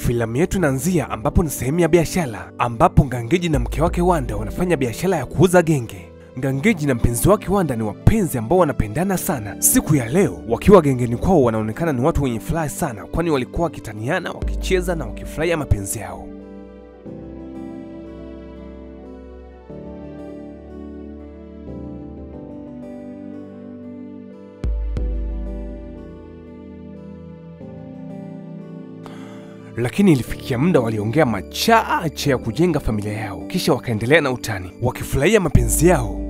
Filamu yetu inaanzia ambapo ni sehemu ya biashara, ambapo Ngangeji na mke wake Wanda wanafanya biashara ya kuuza genge. Ngangeji na mpenzi wake Wanda ni wapenzi ambao wanapendana sana. Siku ya leo wakiwa gengeni kwao wanaonekana ni watu wenye furaha sana, kwani walikuwa wakitaniana, wakicheza na wakifurahia mapenzi yao. Lakini ilifikia muda waliongea machache ya kujenga familia yao, kisha wakaendelea na utani, wakifurahia mapenzi yao.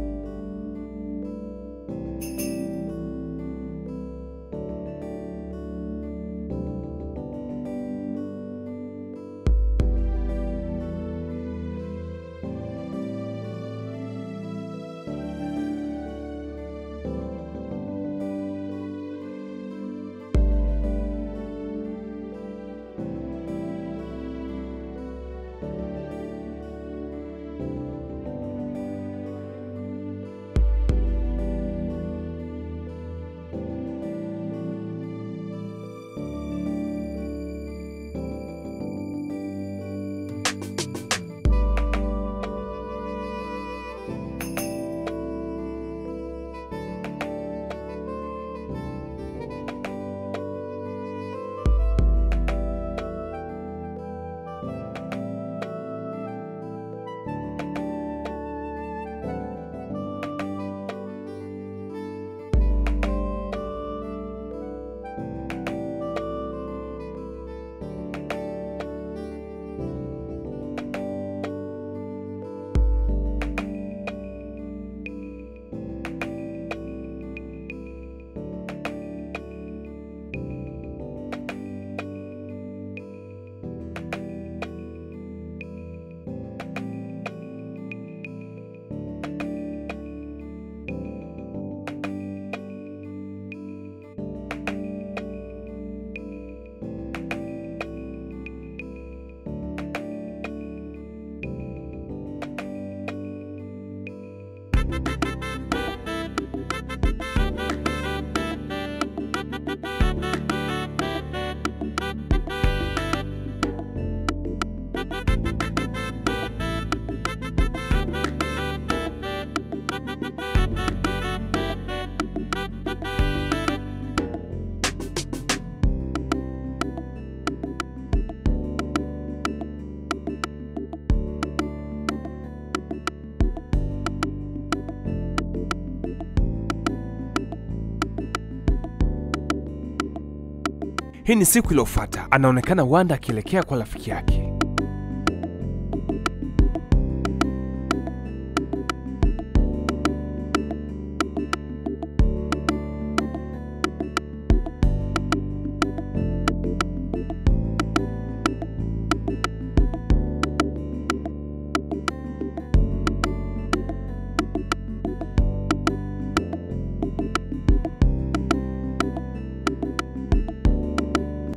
Hii ni siku iliyofuata. Anaonekana Wanda akielekea kwa rafiki yake.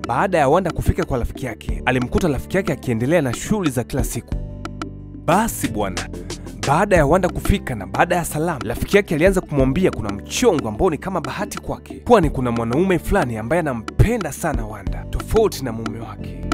Baada ya Wanda kufika kwa rafiki yake, alimkuta rafiki yake akiendelea na shughuli za kila siku. Basi bwana, baada ya Wanda kufika na baada ya salamu, rafiki yake alianza kumwambia kuna mchongo ambao ni kama bahati kwake, kwani kuna mwanaume fulani ambaye anampenda sana Wanda, tofauti na mume wake.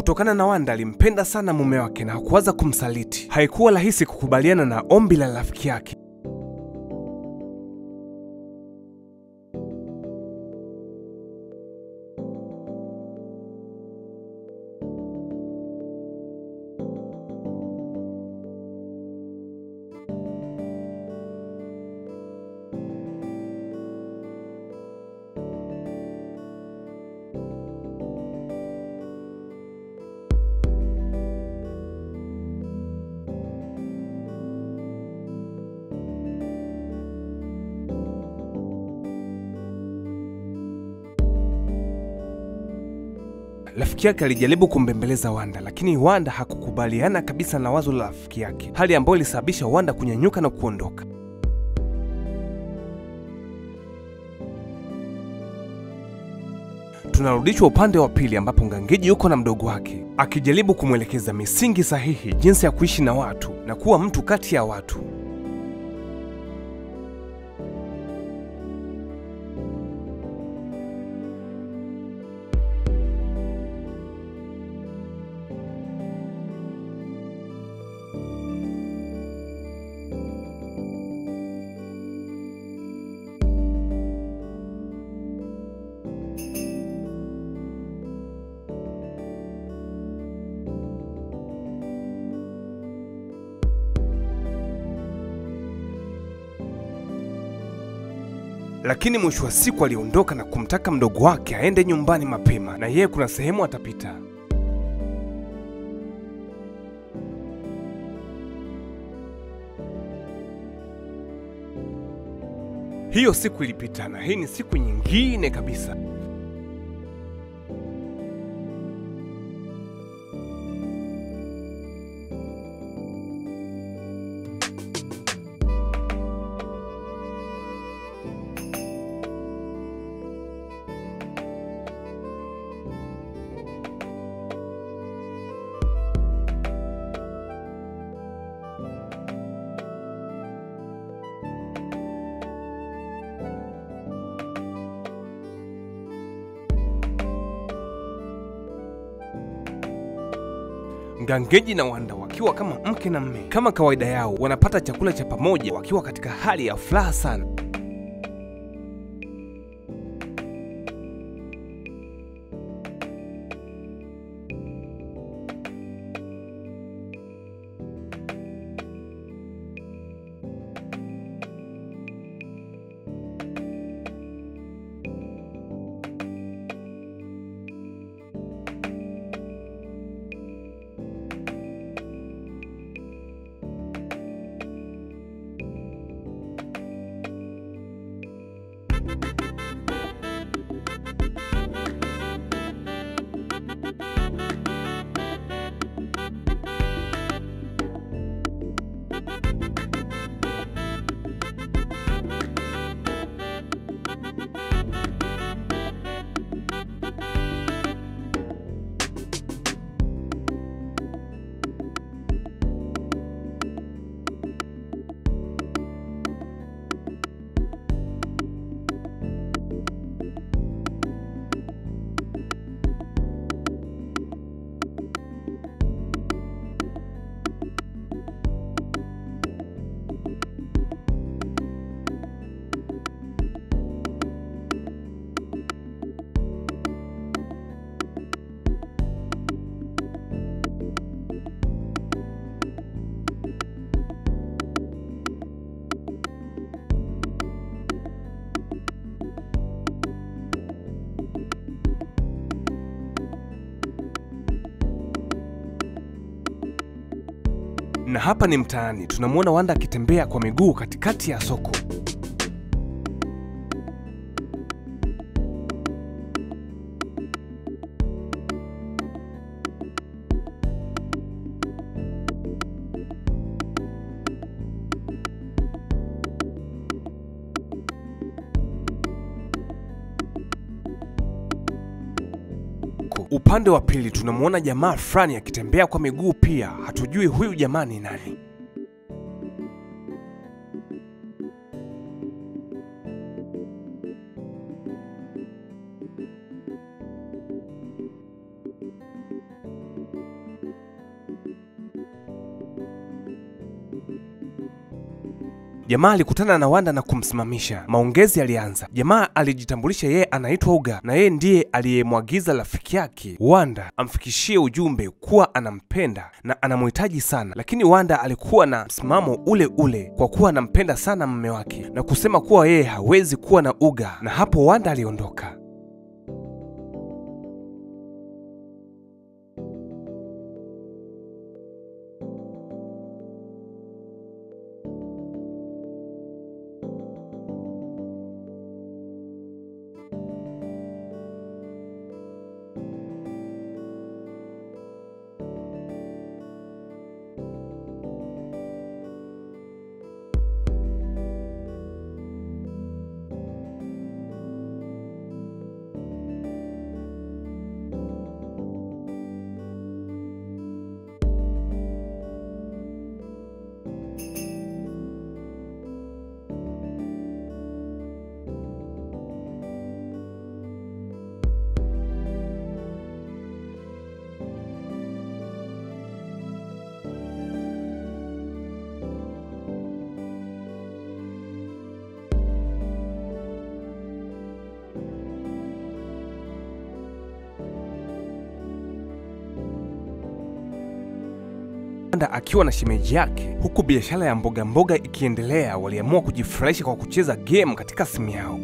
Kutokana na Wanda alimpenda sana mume wake na hakuwaza kumsaliti, haikuwa rahisi kukubaliana na ombi la rafiki yake. Rafiki yake alijaribu kumbembeleza Wanda, lakini Wanda hakukubaliana kabisa na wazo la rafiki yake, hali ambayo ilisababisha Wanda kunyanyuka na kuondoka. Tunarudishwa upande wa pili ambapo Ngangiji yuko na mdogo wake akijaribu kumwelekeza misingi sahihi jinsi ya kuishi na watu na kuwa mtu kati ya watu. Lakini mwisho wa siku aliondoka na kumtaka mdogo wake aende nyumbani mapema na yeye kuna sehemu atapita. Hiyo siku ilipita na hii ni siku nyingine kabisa. Ngangeji na Wanda wakiwa kama mke na mme, kama kawaida yao, wanapata chakula cha pamoja wakiwa katika hali ya furaha sana. Na hapa ni mtaani, tunamuona Wanda akitembea kwa miguu katikati ya soko. Upande wa pili tunamuona jamaa fulani akitembea kwa miguu pia, hatujui huyu jamaa ni nani. Jamaa alikutana na Wanda na kumsimamisha. Maongezi yalianza. Jamaa alijitambulisha yeye anaitwa Uga na yeye ndiye aliyemwagiza rafiki yake Wanda amfikishie ujumbe kuwa anampenda na anamhitaji sana. Lakini Wanda alikuwa na msimamo ule ule kwa kuwa anampenda sana mume wake na kusema kuwa yeye hawezi kuwa na Uga, na hapo Wanda aliondoka. Akiwa na shemeji yake, huku biashara ya mboga mboga ikiendelea, waliamua kujifurahisha kwa kucheza game katika simu yao.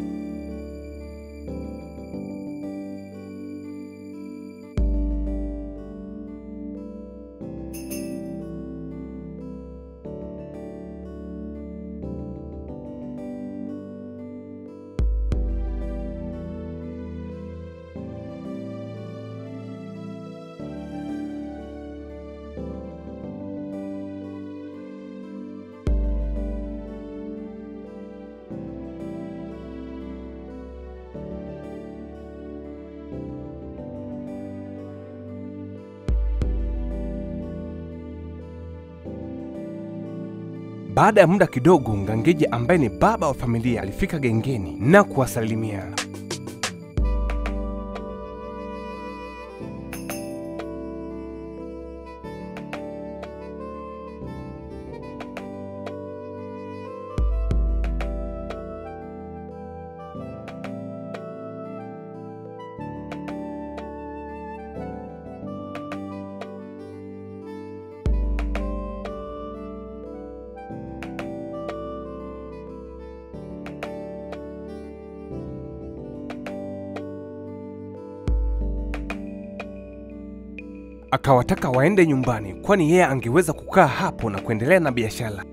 Baada ya muda kidogo, Ngangeje ambaye ni baba wa familia alifika gengeni na kuwasalimia. Akawataka waende nyumbani kwani yeye angeweza kukaa hapo na kuendelea na biashara.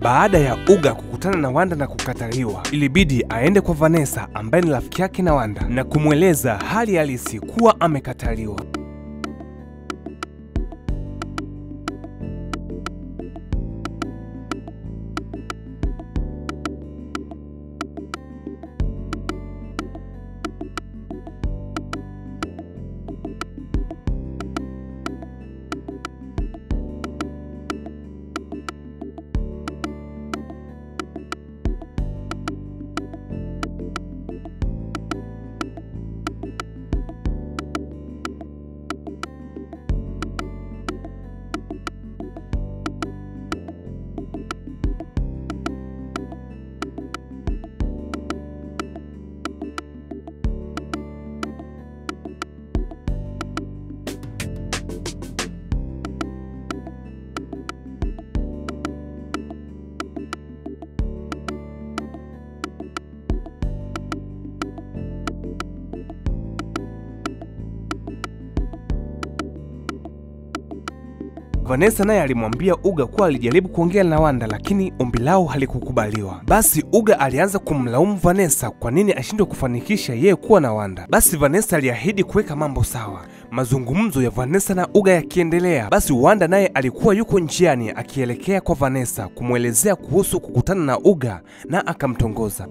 Baada ya Uga kukutana na Wanda na kukataliwa, ilibidi aende kwa Vanessa ambaye ni rafiki yake na Wanda na kumweleza hali halisi kuwa amekataliwa. Vanessa naye alimwambia Uga kuwa alijaribu kuongea na Wanda lakini ombi lao halikukubaliwa. Basi Uga alianza kumlaumu Vanessa kwa nini ashindwe kufanikisha yeye kuwa na Wanda. Basi Vanessa aliahidi kuweka mambo sawa. Mazungumzo ya Vanessa na Uga yakiendelea, basi Wanda naye alikuwa yuko njiani akielekea kwa Vanessa kumwelezea kuhusu kukutana na Uga na akamtongoza.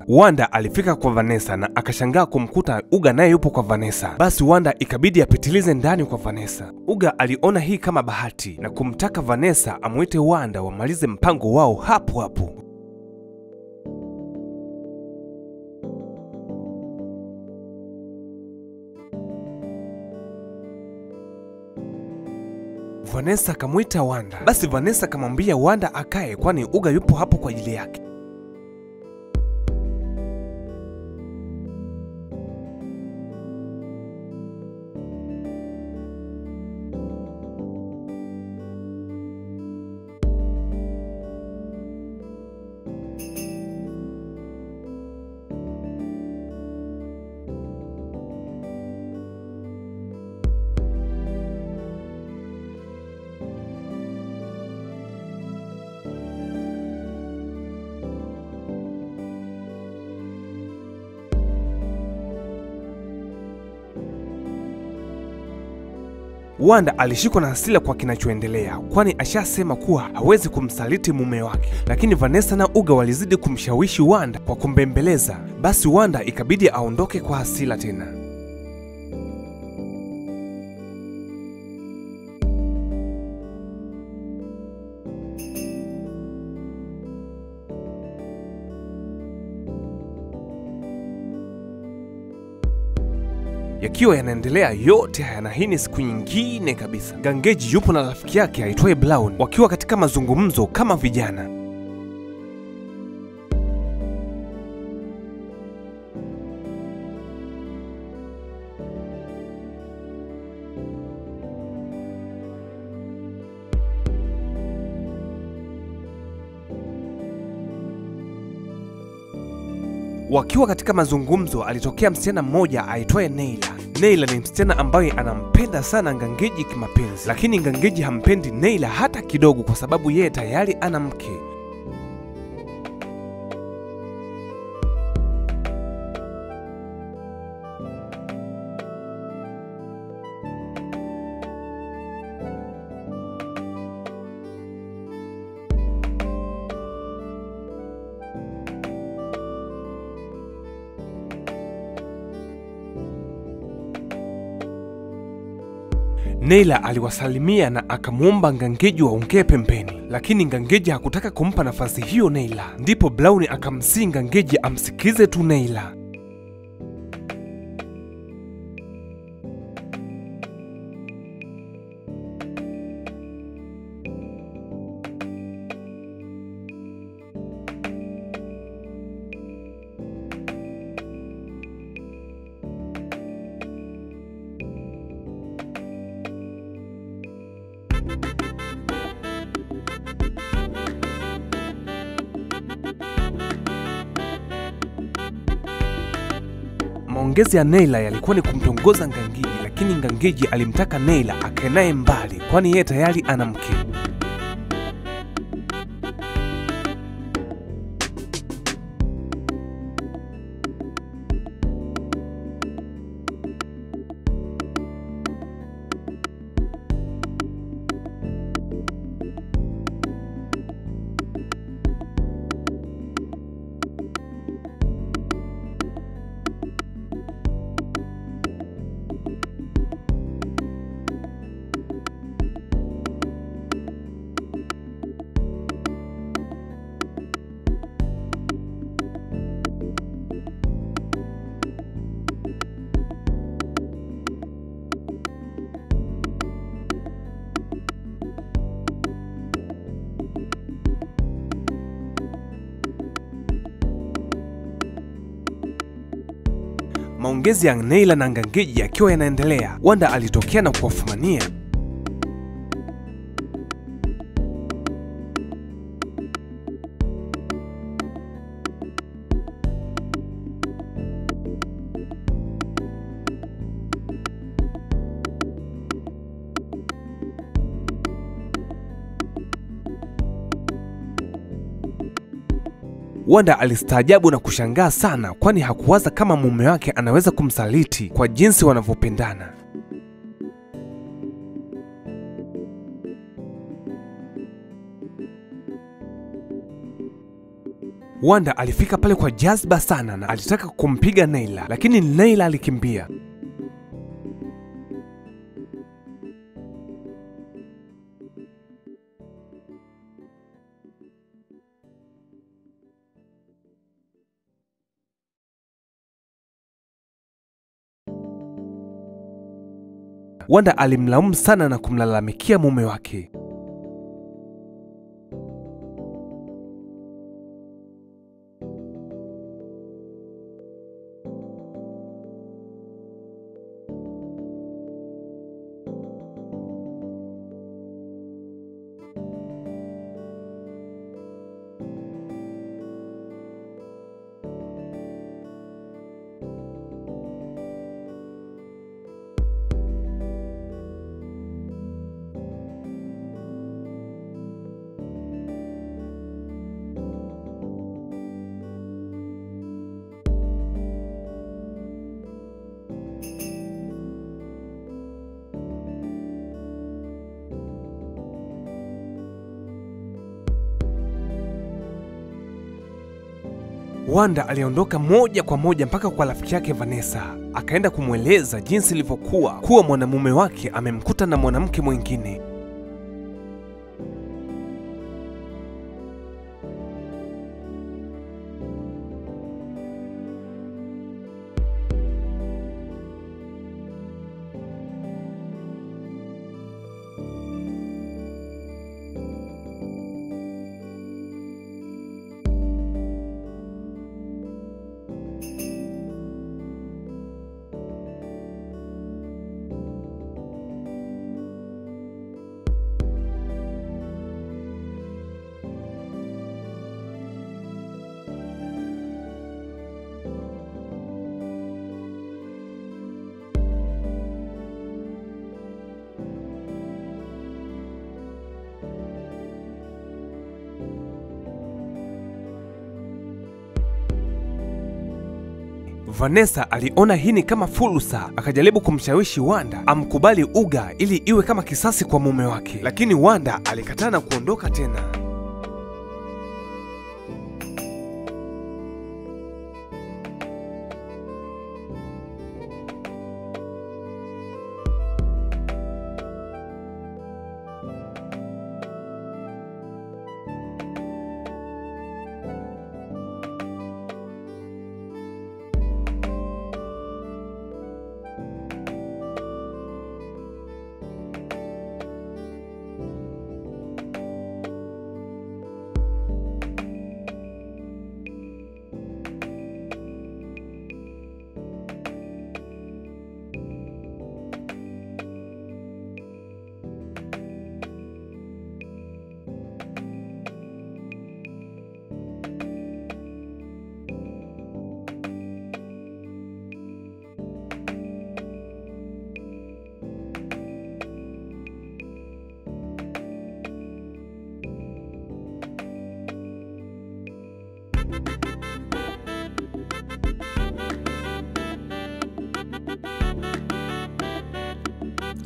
Wanda alifika kwa Vanessa na akashangaa kumkuta Uga naye yupo kwa Vanessa. Basi Wanda ikabidi apitilize ndani kwa Vanessa. Uga aliona hii kama bahati na kumtaka Vanessa amuite Wanda wamalize mpango wao hapo hapo. Vanessa akamuita Wanda. Basi Vanessa akamwambia Wanda akae kwani Uga yupo hapo kwa ajili yake. Wanda alishikwa na hasira kwa kinachoendelea, kwani ashasema kuwa hawezi kumsaliti mume wake. Lakini Vanessa na Uga walizidi kumshawishi Wanda kwa kumbembeleza. Basi Wanda ikabidi aondoke kwa hasira tena. Yakiwa yanaendelea yote haya, na hii ni siku nyingine kabisa. Gangeji yupo na rafiki yake aitwaye Brown wakiwa katika mazungumzo kama vijana. Wakiwa katika mazungumzo alitokea msichana mmoja aitwaye Neila. Neila ni msichana ambaye anampenda sana Ngangeji kimapenzi, lakini Ngangeji hampendi Neila hata kidogo kwa sababu yeye tayari ana mke. Neila aliwasalimia na akamuomba Ngangeji waongee pembeni, lakini Ngangeji hakutaka kumpa nafasi hiyo Neila. Ndipo Brown akamsihi Ngangeji amsikize tu Neila. Maongezi ya Neila yalikuwa ni kumtongoza Ngangeji, lakini Ngangeji alimtaka Neila akae naye mbali, kwani yeye tayari ana mke. Maongezi ya Neila na Ngangeji yakiwa yanaendelea, Wanda alitokea na kuwafumania. Wanda alistaajabu na kushangaa sana, kwani hakuwaza kama mume wake anaweza kumsaliti kwa jinsi wanavyopendana. Wanda alifika pale kwa jazba sana na alitaka kumpiga Neila, lakini Neila alikimbia. Wanda alimlaumu sana na kumlalamikia mume wake. Wanda aliondoka moja kwa moja mpaka kwa rafiki yake Vanessa, akaenda kumweleza jinsi ilivyokuwa kuwa mwanamume wake amemkuta na mwanamke mwingine. Vanessa aliona hii ni kama fursa, akajaribu kumshawishi Wanda amkubali Uga ili iwe kama kisasi kwa mume wake, lakini Wanda alikataa na kuondoka tena.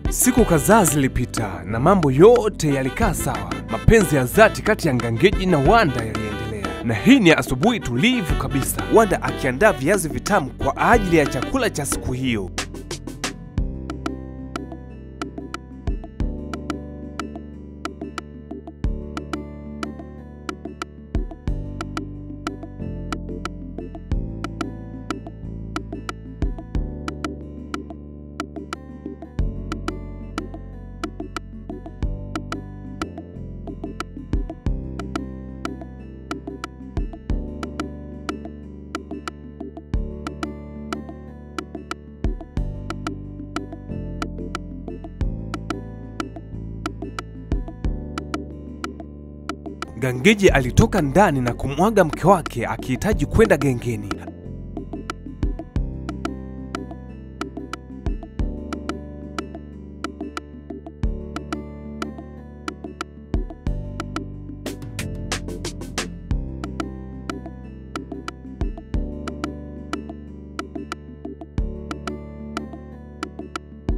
Siku kadhaa zilipita na mambo yote yalikaa sawa. Mapenzi ya dhati kati ya Ngangeji na Wanda yaliendelea. Na hii ni asubuhi tulivu kabisa, Wanda akiandaa viazi vitamu kwa ajili ya chakula cha siku hiyo. Ngangeji alitoka ndani na kumwaga mke wake akihitaji kwenda gengeni.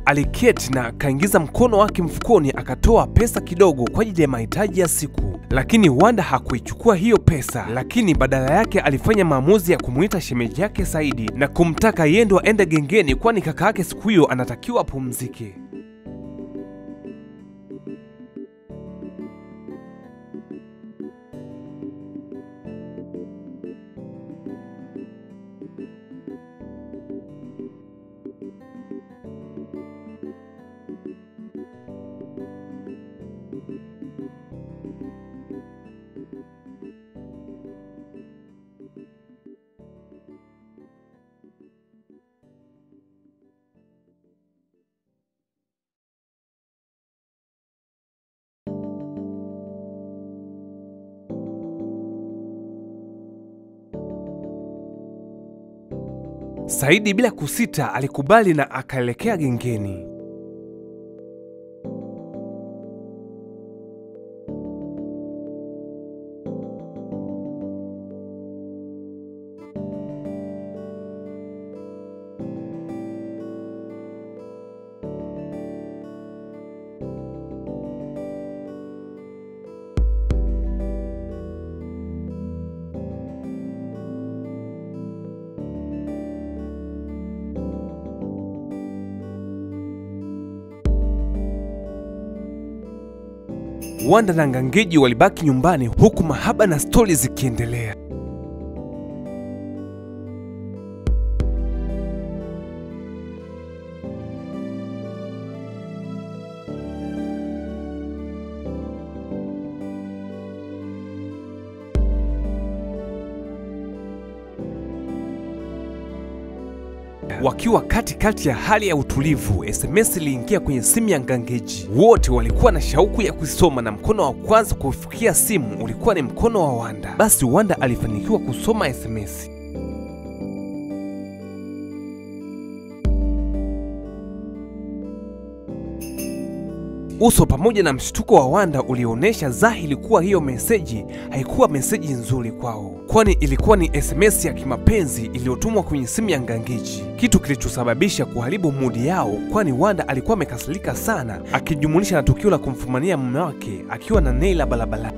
Aliketi na akaingiza mkono wake mfukoni akatoa pesa kidogo kwa ajili ya mahitaji ya siku. Lakini Wanda hakuichukua hiyo pesa, lakini badala yake alifanya maamuzi ya kumuita shemeji yake Saidi na kumtaka yeye ndo aende gengeni, kwani kaka yake siku hiyo anatakiwa apumzike. Saidi bila kusita alikubali na akaelekea gengeni. Wanda na Ngangeji walibaki nyumbani huku mahaba na stori zikiendelea. Wakiwa katikati ya hali ya utulivu, SMS iliingia kwenye simu ya Ngangeji. Wote walikuwa na shauku ya kusoma na mkono wa kwanza kufikia simu ulikuwa ni mkono wa Wanda. Basi Wanda alifanikiwa kusoma SMS. Uso pamoja na mshtuko wa Wanda ulionyesha dhahiri kuwa hiyo meseji haikuwa meseji nzuri kwao, kwani ilikuwa ni SMS ya kimapenzi iliyotumwa kwenye simu ya Ngangeji, kitu kilichosababisha kuharibu mudi yao, kwani Wanda alikuwa amekasirika sana, akijumulisha na tukio la kumfumania mume wake akiwa na Neila barabarani.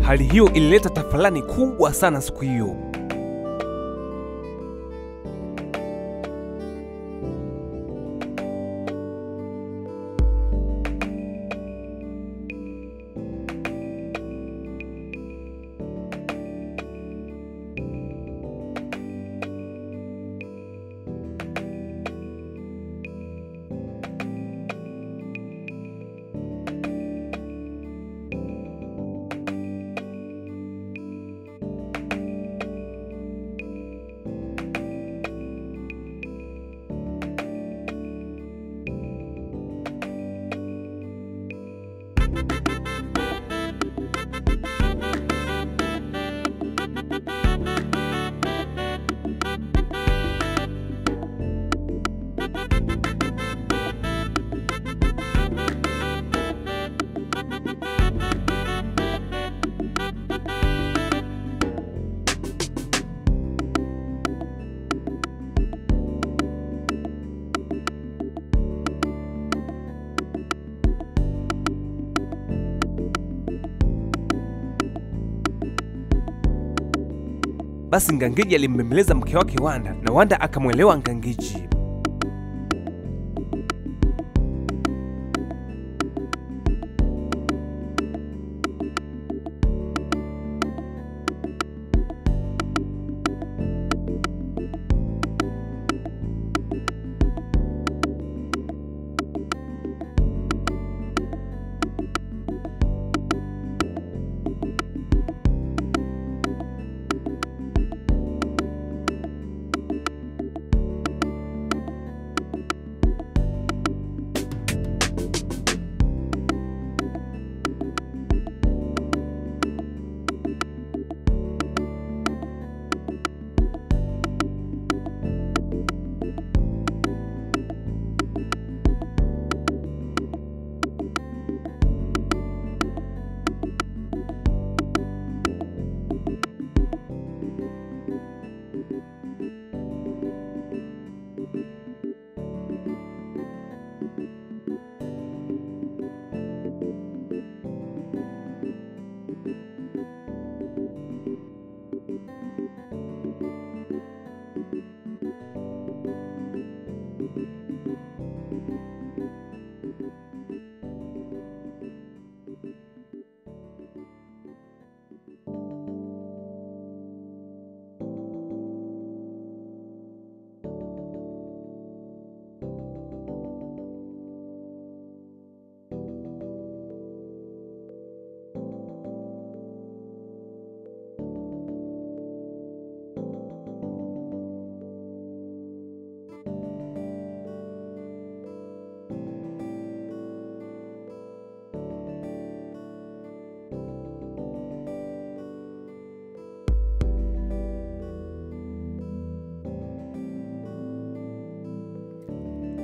Hali hiyo ilileta tafalani kubwa sana siku hiyo. Basi Ngangeji alimbembeleza mke wake Wanda na Wanda akamwelewa Ngangeji.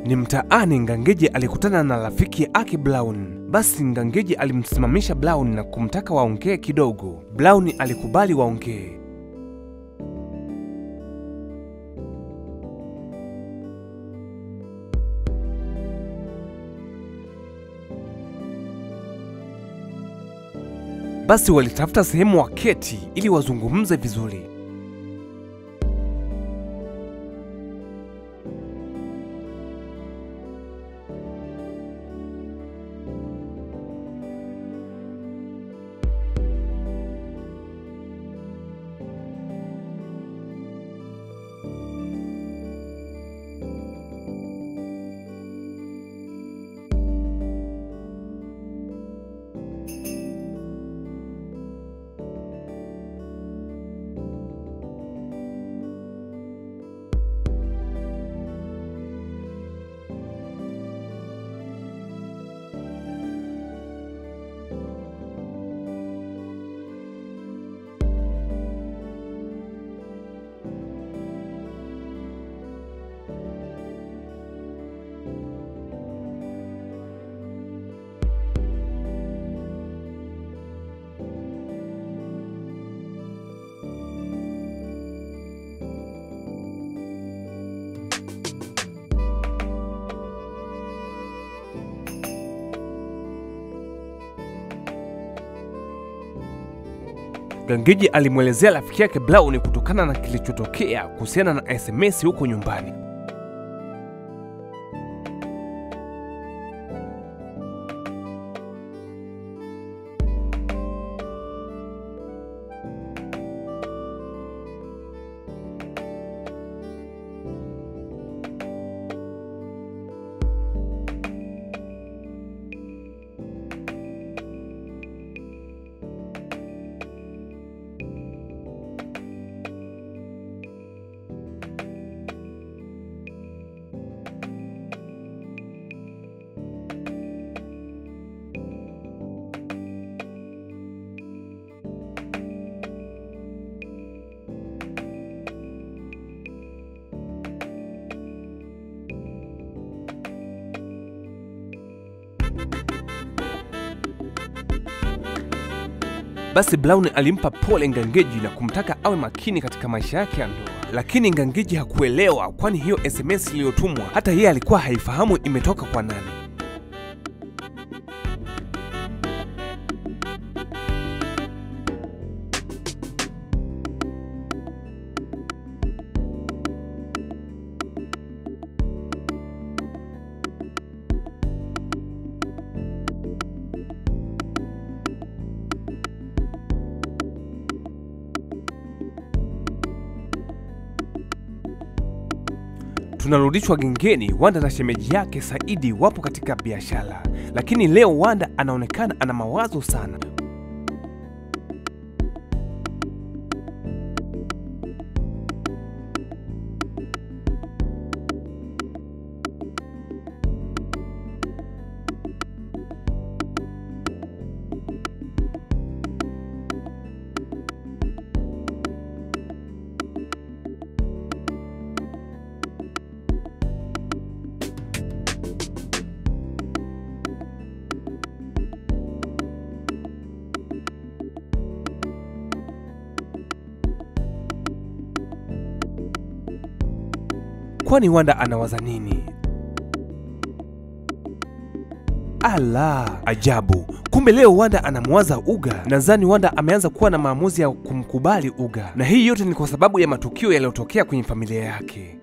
Ni mtaani Ngangeji alikutana na rafiki yake Brown. Basi Ngangeji alimsimamisha Brown na kumtaka waongee kidogo. Brown alikubali waongee. Basi walitafuta sehemu waketi ili wazungumze vizuri. Ngangeji alimwelezea rafiki yake Brown kutokana na kilichotokea kuhusiana na SMS huko nyumbani. Basi Brown alimpa pole Ngangeji na kumtaka awe makini katika maisha yake ya ndoa. Lakini Ngangeji hakuelewa, kwani hiyo SMS iliyotumwa hata yeye alikuwa haifahamu imetoka kwa nani. Tunarudishwa gengeni. Wanda na shemeji yake Saidi wapo katika biashara, lakini leo Wanda anaonekana ana mawazo sana. Kwani Wanda anawaza nini? Ala, ajabu. Kumbe leo Wanda anamwaza Uga. Nadhani Wanda ameanza kuwa na maamuzi ya kumkubali Uga. Na hii yote ni kwa sababu ya matukio yaliyotokea kwenye familia yake.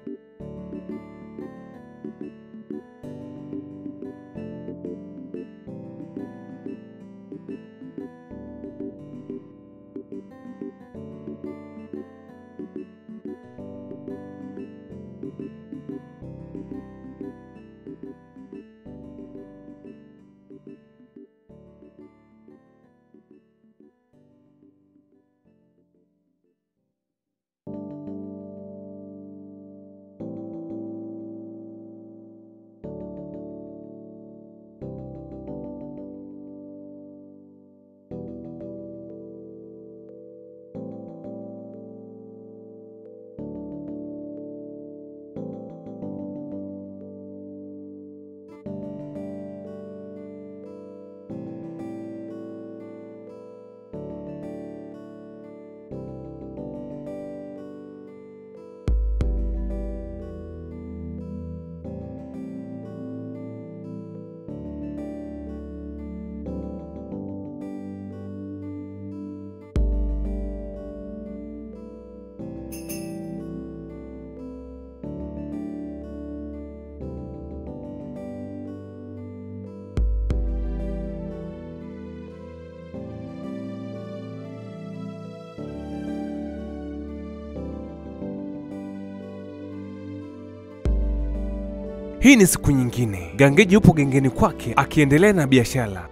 Hii ni siku nyingine. Gangeji yupo gengeni kwake akiendelea na biashara.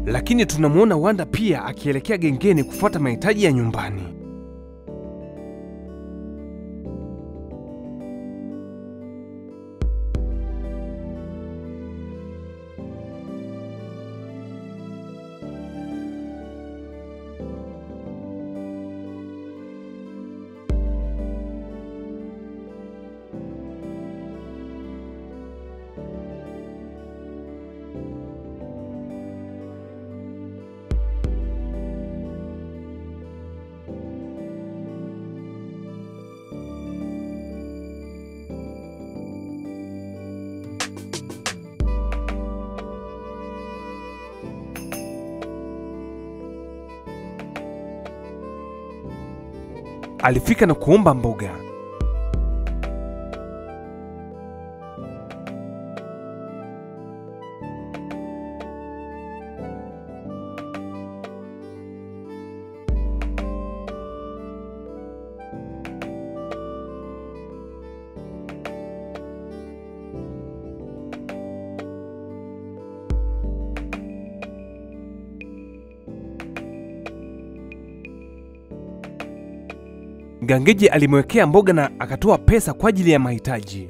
Lakini tunamuona Wanda pia akielekea gengeni kufuata mahitaji ya nyumbani. Alifika na kuomba mboga. Gangeji alimwekea mboga na akatoa pesa kwa ajili ya mahitaji.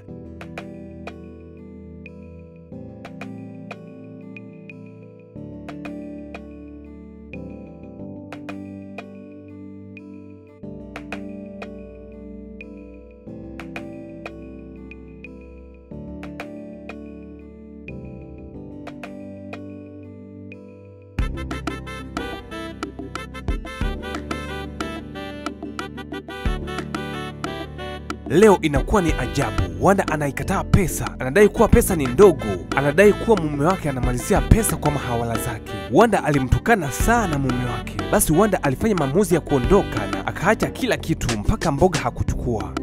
Leo inakuwa ni ajabu. Wanda anaikataa pesa. Anadai kuwa pesa ni ndogo. Anadai kuwa mume wake anamalizia pesa kwa mahawala zake. Wanda alimtukana sana mume wake. Basi Wanda alifanya maamuzi ya kuondoka na akaacha kila kitu mpaka mboga hakuchukua.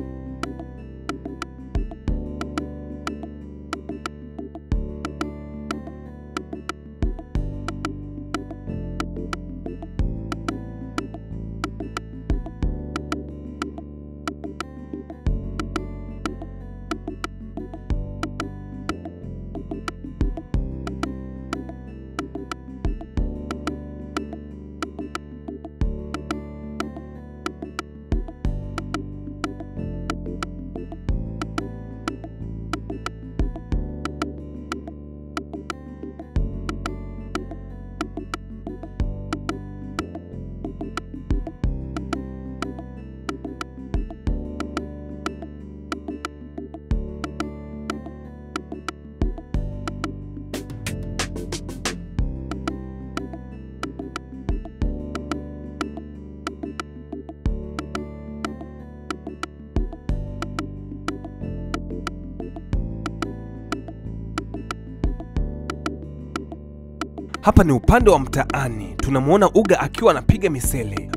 Hapa ni upande wa mtaani. Tunamuona Uga akiwa anapiga misele.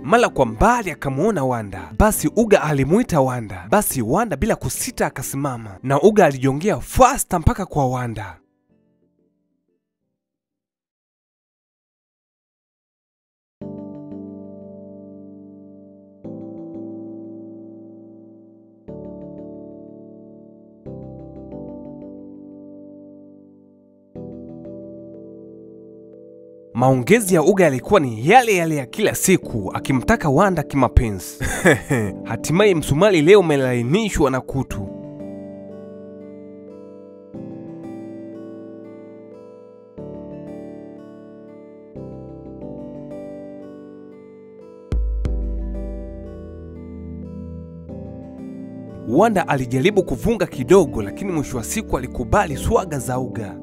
Mala kwa mbali akamuona Wanda. Basi Uga alimuita Wanda. Basi Wanda bila kusita akasimama, na Uga alijongea fasta mpaka kwa Wanda. Maongezi ya Uga yalikuwa ni yale yale ya kila siku, akimtaka Wanda kimapenzi. Hatimaye msumali leo umelainishwa na kutu. Wanda alijaribu kuvunga kidogo, lakini mwisho wa siku alikubali swaga za Uga.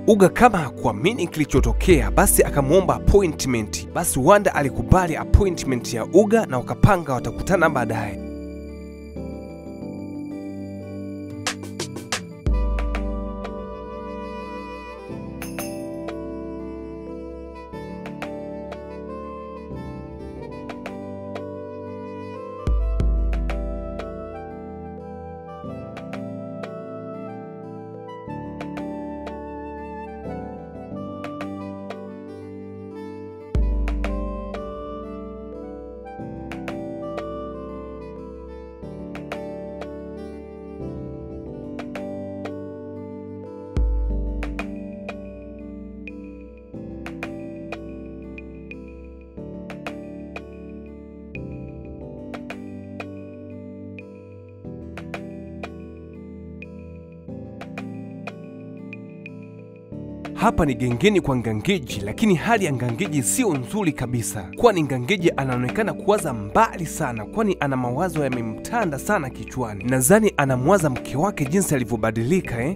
Uga kama hakuamini kilichotokea, basi akamwomba appointment. Basi Wanda alikubali appointment ya Uga na wakapanga watakutana baadaye. Hapa ni gengeni kwa Ngangiji, lakini hali ya Ngangiji sio nzuri kabisa, kwani Ngangiji anaonekana kuwaza mbali sana, kwani ana mawazo yamemtanda sana kichwani. Nadhani anamwaza mke wake jinsi alivyobadilika.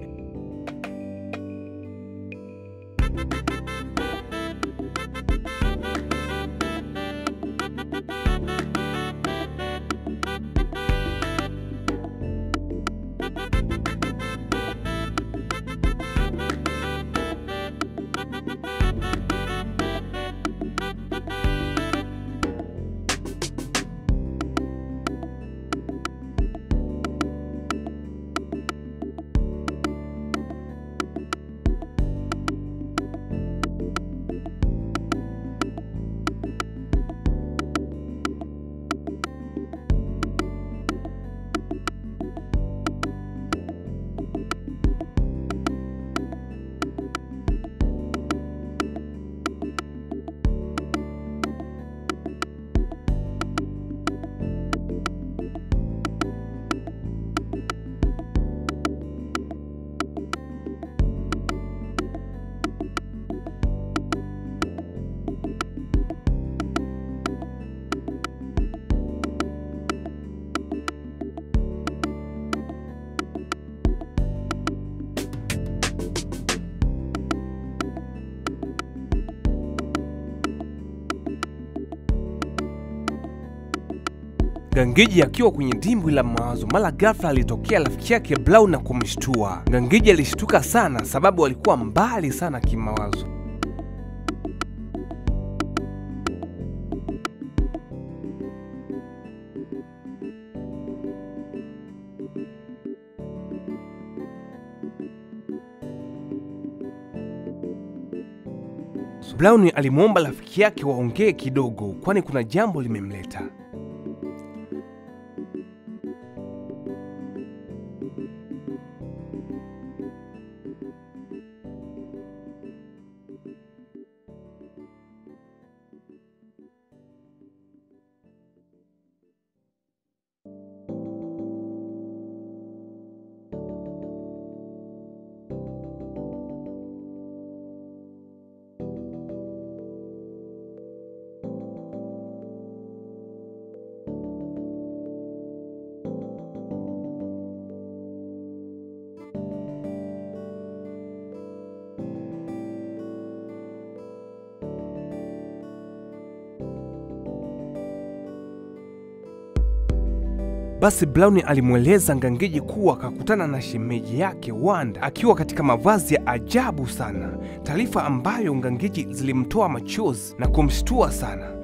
Ngangiji akiwa kwenye dimbwi la mawazo, mara ghafla alitokea rafiki yake Brown na kumshtua. Ngangiji alishtuka sana sababu alikuwa mbali sana kimawazo. Brown alimuomba rafiki yake waongee kidogo, kwani kuna jambo limemleta. Basi Brown alimweleza Ngangiji kuwa akakutana na shemeji yake Wanda akiwa katika mavazi ya ajabu sana, taarifa ambayo Ngangiji zilimtoa machozi na kumshtua sana.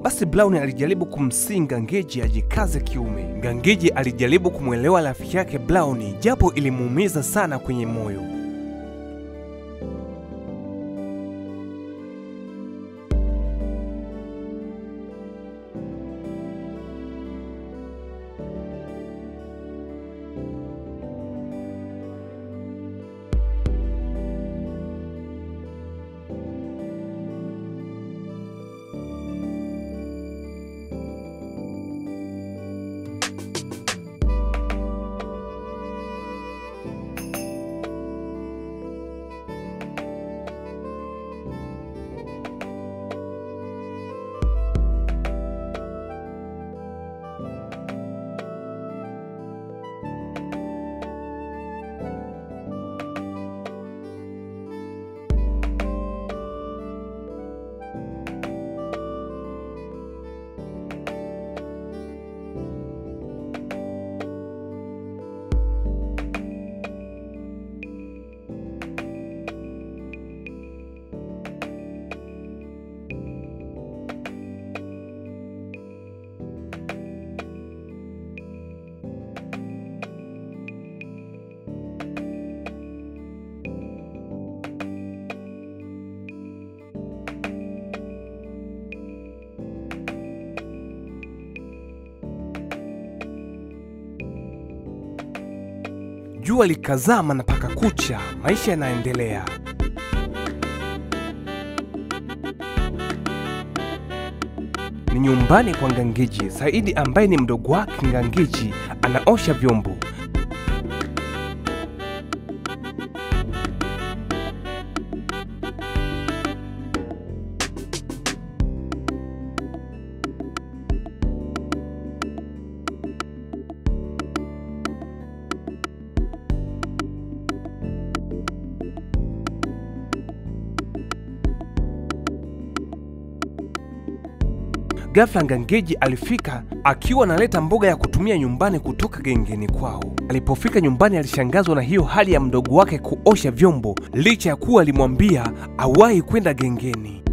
Basi Brown alijaribu kumsihi Ngangeji ajikaze kiume. Ngangeji alijaribu kumwelewa rafiki yake Brown, japo ilimuumiza sana kwenye moyo. Jua likazama na paka kucha, maisha yanaendelea. Ni nyumbani kwa Ngangeji. Saidi ambaye ni mdogo wake Ngangeji anaosha vyombo. Ghafla Ngangeji alifika akiwa analeta mboga ya kutumia nyumbani kutoka gengeni kwao. Alipofika nyumbani alishangazwa na hiyo hali ya mdogo wake kuosha vyombo, licha ya kuwa alimwambia awahi kwenda gengeni.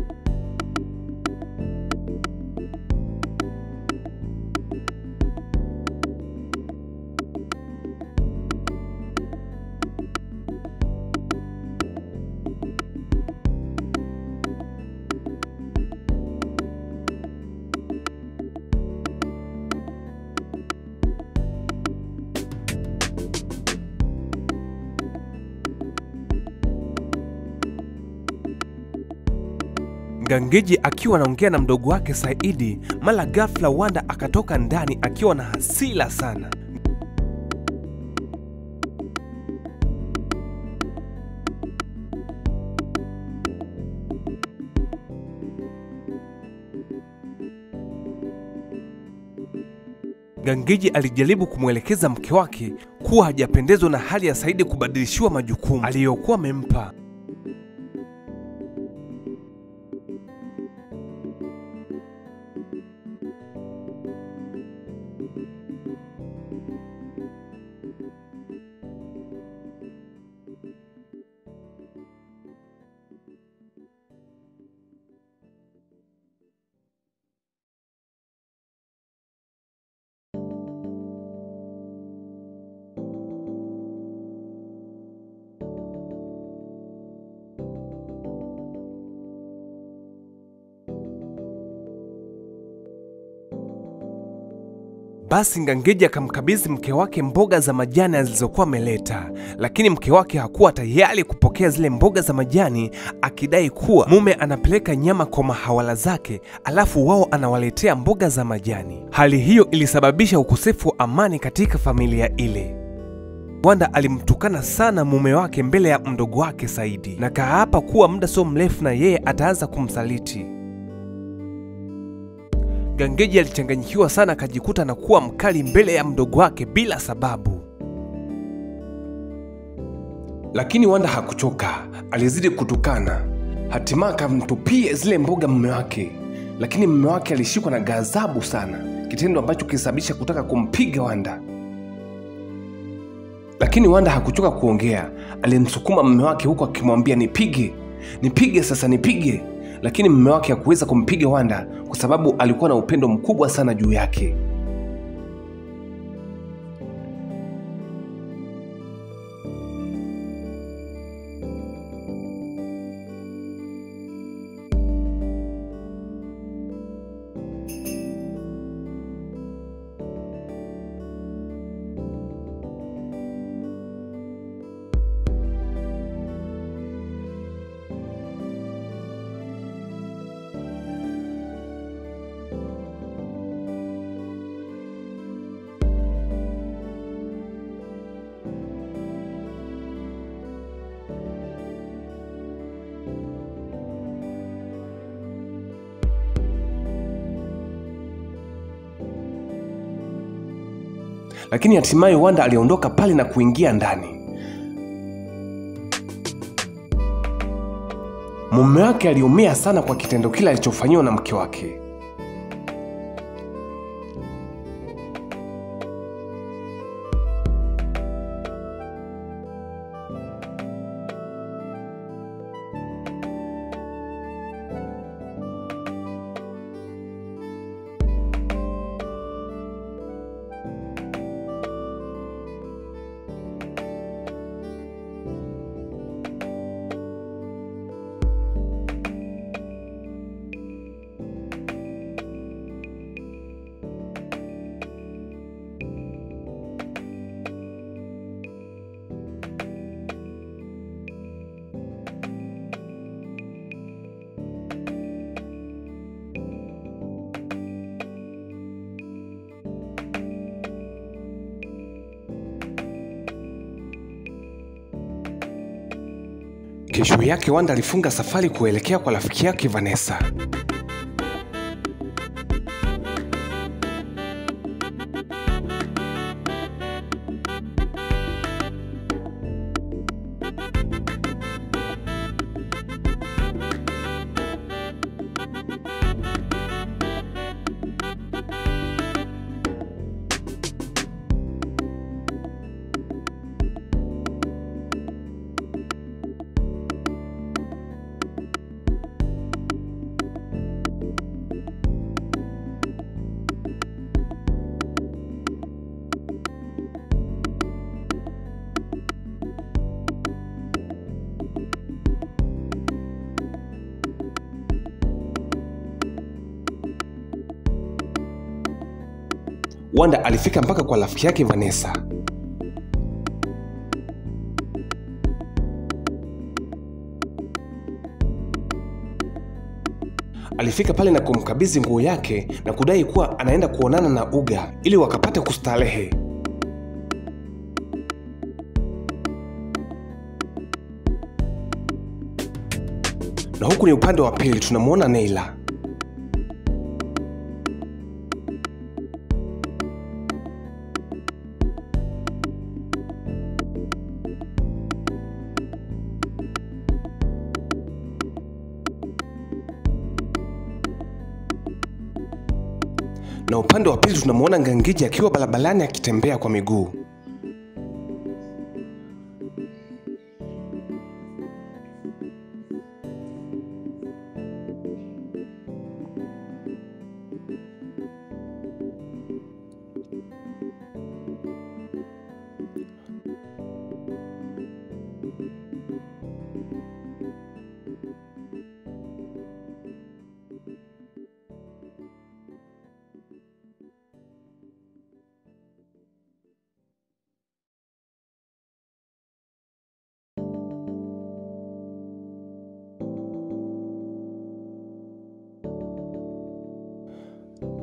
Ngangeji akiwa anaongea na mdogo wake Saidi, mara ghafla Wanda akatoka ndani akiwa na hasira sana. Ngangeji alijaribu kumwelekeza mke wake kuwa hajapendezwa na hali ya Saidi kubadilishiwa majukumu aliyokuwa amempa. Basi Ngangeji akamkabidhi mke wake mboga za majani alizokuwa ameleta, lakini mke wake hakuwa tayari kupokea zile mboga za majani, akidai kuwa mume anapeleka nyama kwa mahawala zake alafu wao anawaletea mboga za majani. Hali hiyo ilisababisha ukosefu wa amani katika familia ile. Wanda alimtukana sana mume wake mbele ya mdogo wake Saidi, na kaapa kuwa muda sio mrefu na yeye ataanza kumsaliti. Ngangeji alichanganyikiwa sana, akajikuta na kuwa mkali mbele ya mdogo wake bila sababu. Lakini Wanda hakuchoka, alizidi kutukana. Hatimaye akamtupia zile mboga mume wake, lakini mume wake alishikwa na ghadhabu sana, kitendo ambacho kilisababisha kutaka kumpiga Wanda. Lakini Wanda hakuchoka kuongea, alimsukuma mume wake huku akimwambia nipige, nipige sasa, nipige. Lakini mume wake hakuweza kumpiga Wanda kwa sababu alikuwa na upendo mkubwa sana juu yake. Lakini hatimaye Wanda aliondoka pale na kuingia ndani. Mume wake aliumia sana kwa kitendo kile alichofanyiwa na mke wake. Kesho yake Wanda alifunga safari kuelekea kwa rafiki yake Vanessa. Wanda alifika mpaka kwa rafiki yake Vanessa. Alifika pale na kumkabidhi nguo yake na kudai kuwa anaenda kuonana na Uga ili wakapate kustarehe. Na huku ni upande wa pili tunamuona Neila. Na upande wa pili tunamuona Ngangiji akiwa barabarani akitembea kwa miguu.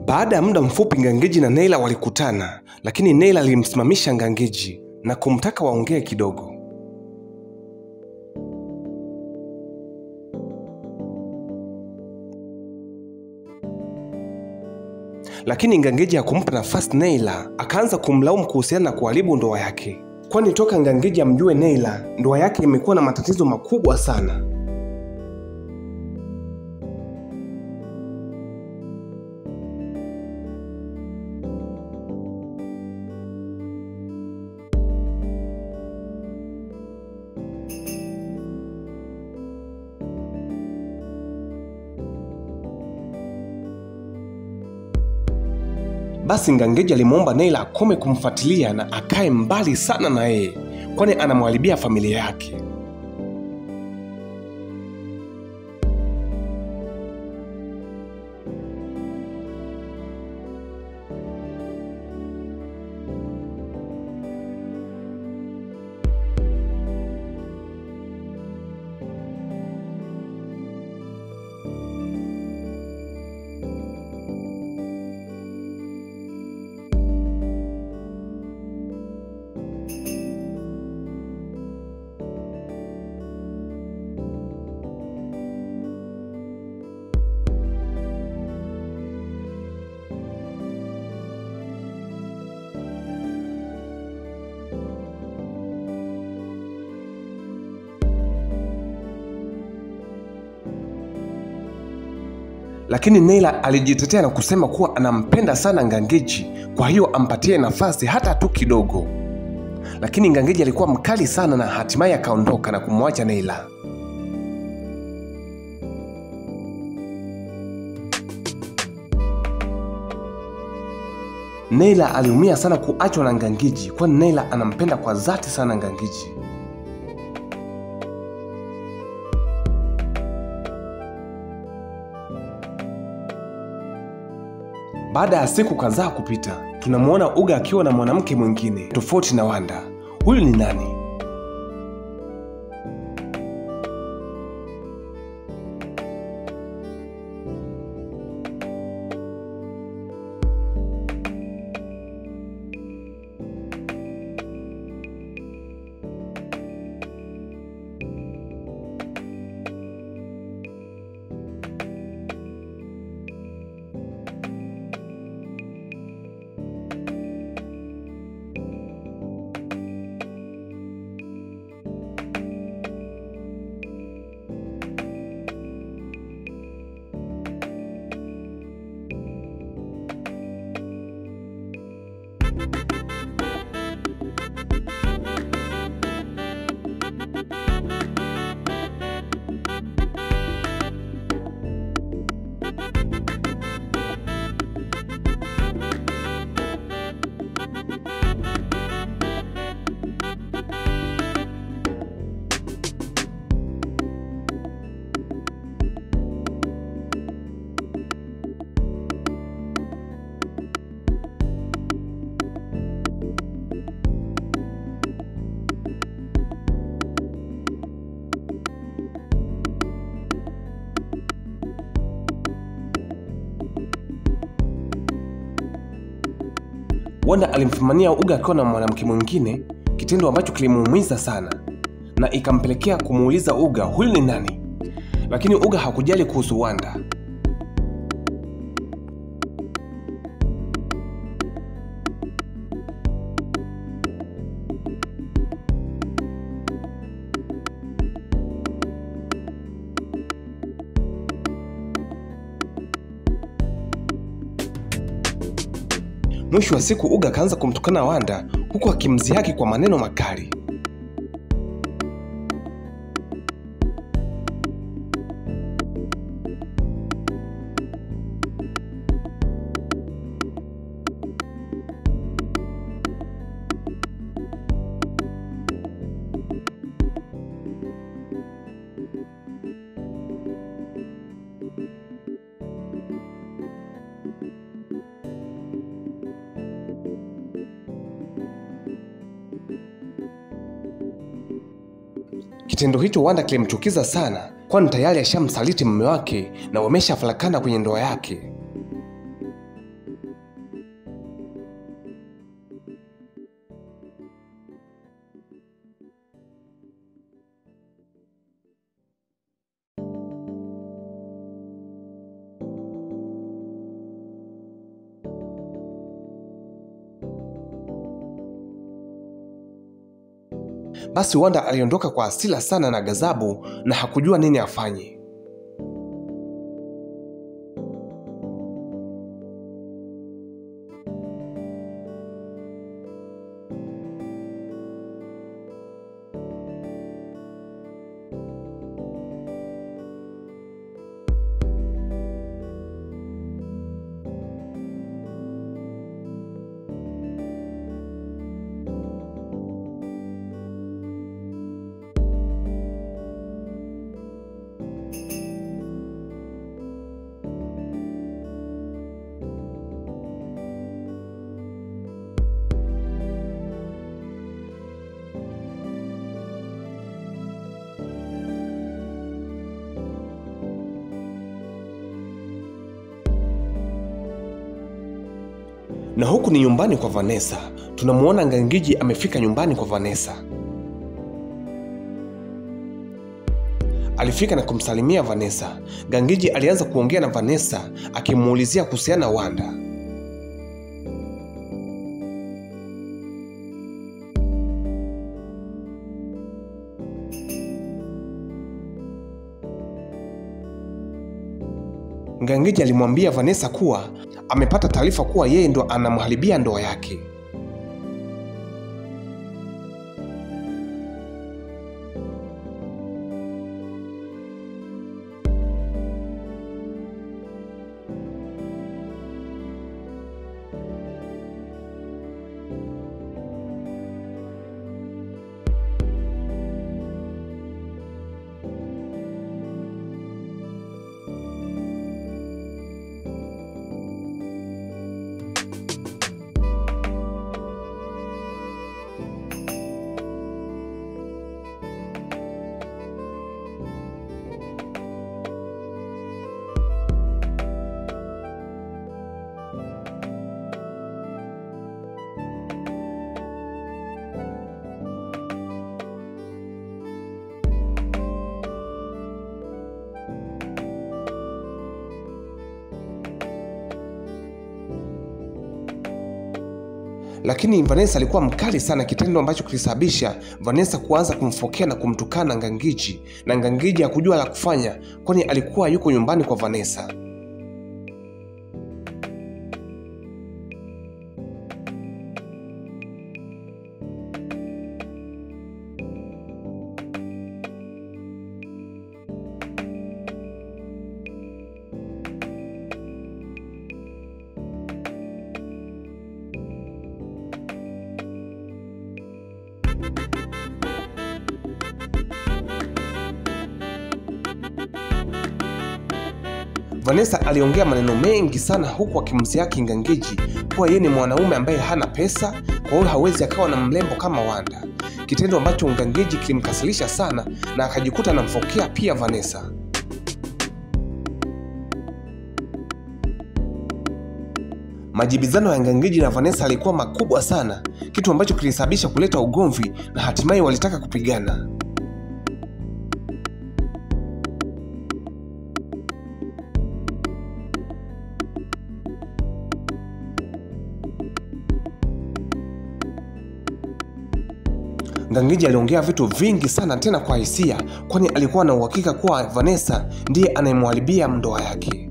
Baada ya muda mfupi Ngangiji na Neila walikutana, lakini Neila alimsimamisha Ngangiji na kumtaka waongee kidogo. Lakini Ngangiji hakumpa nafasi Neila, akaanza kumlaumu kuhusiana na kuharibu ndoa yake. Kwani toka Ngangiji amjue Neila, ndoa yake imekuwa na matatizo makubwa sana. Basi Ngangeji alimuomba Neila akome kumfuatilia na akae mbali sana na yeye, kwani anamharibia familia yake. Lakini Neila alijitetea na kusema kuwa anampenda sana Ngangeji, kwa hiyo ampatie nafasi hata tu kidogo. Lakini Ngangeji alikuwa mkali sana na hatimaye akaondoka na kumwacha Neila. Neila aliumia sana kuachwa na Ngangeji, kwani Neila anampenda kwa dhati sana Ngangeji. Baada ya siku kadhaa kupita, tunamuona Uga akiwa na mwanamke mwingine tofauti na Wanda. Huyu ni nani? Wanda alimfumania Uga akiwa na mwanamke mwingine, kitendo ambacho kilimuumiza sana na ikampelekea kumuuliza Uga huyu ni nani. Lakini Uga hakujali kuhusu Wanda. Mwisho wa siku Uga akaanza kumtukana Wanda huku akimdhihaki kwa maneno makali. Kitendo hicho Wanda kilimchukiza sana, kwani tayari ashamsaliti mume wake na wameshafarakana kwenye ndoa yake. Basi Wanda aliondoka kwa hasira sana na ghadhabu na hakujua nini afanye. Na huku ni nyumbani kwa Vanessa. Tunamuona Ngangiji amefika nyumbani kwa Vanessa. Alifika na kumsalimia Vanessa. Ngangiji alianza kuongea na Vanessa akimuulizia kuhusiana na Wanda. Ngangiji alimwambia Vanessa kuwa amepata taarifa kuwa yeye ndo anamharibia ndoa yake. Lakini Vanessa alikuwa mkali sana, kitendo ambacho kilisababisha Vanessa kuanza kumfokea na kumtukana Ngangiji, na Ngangiji hakujua la kufanya kwani alikuwa yuko nyumbani kwa Vanessa. Vanessa aliongea maneno mengi sana huku akimsiaki Ngangiji kuwa yeye ni mwanaume ambaye hana pesa, kwa hiyo hawezi akawa na mrembo kama Wanda. Kitendo ambacho Ngangiji kilimkasirisha sana na akajikuta anamfokea pia Vanessa. Majibizano ya Ngangiji na Vanessa alikuwa makubwa sana, kitu ambacho kilisababisha kuleta ugomvi na hatimaye walitaka kupigana. Ngangiji aliongea vitu vingi sana tena kwa hisia, kwani alikuwa na uhakika kuwa Vanessa ndiye anayemharibia ndoa yake.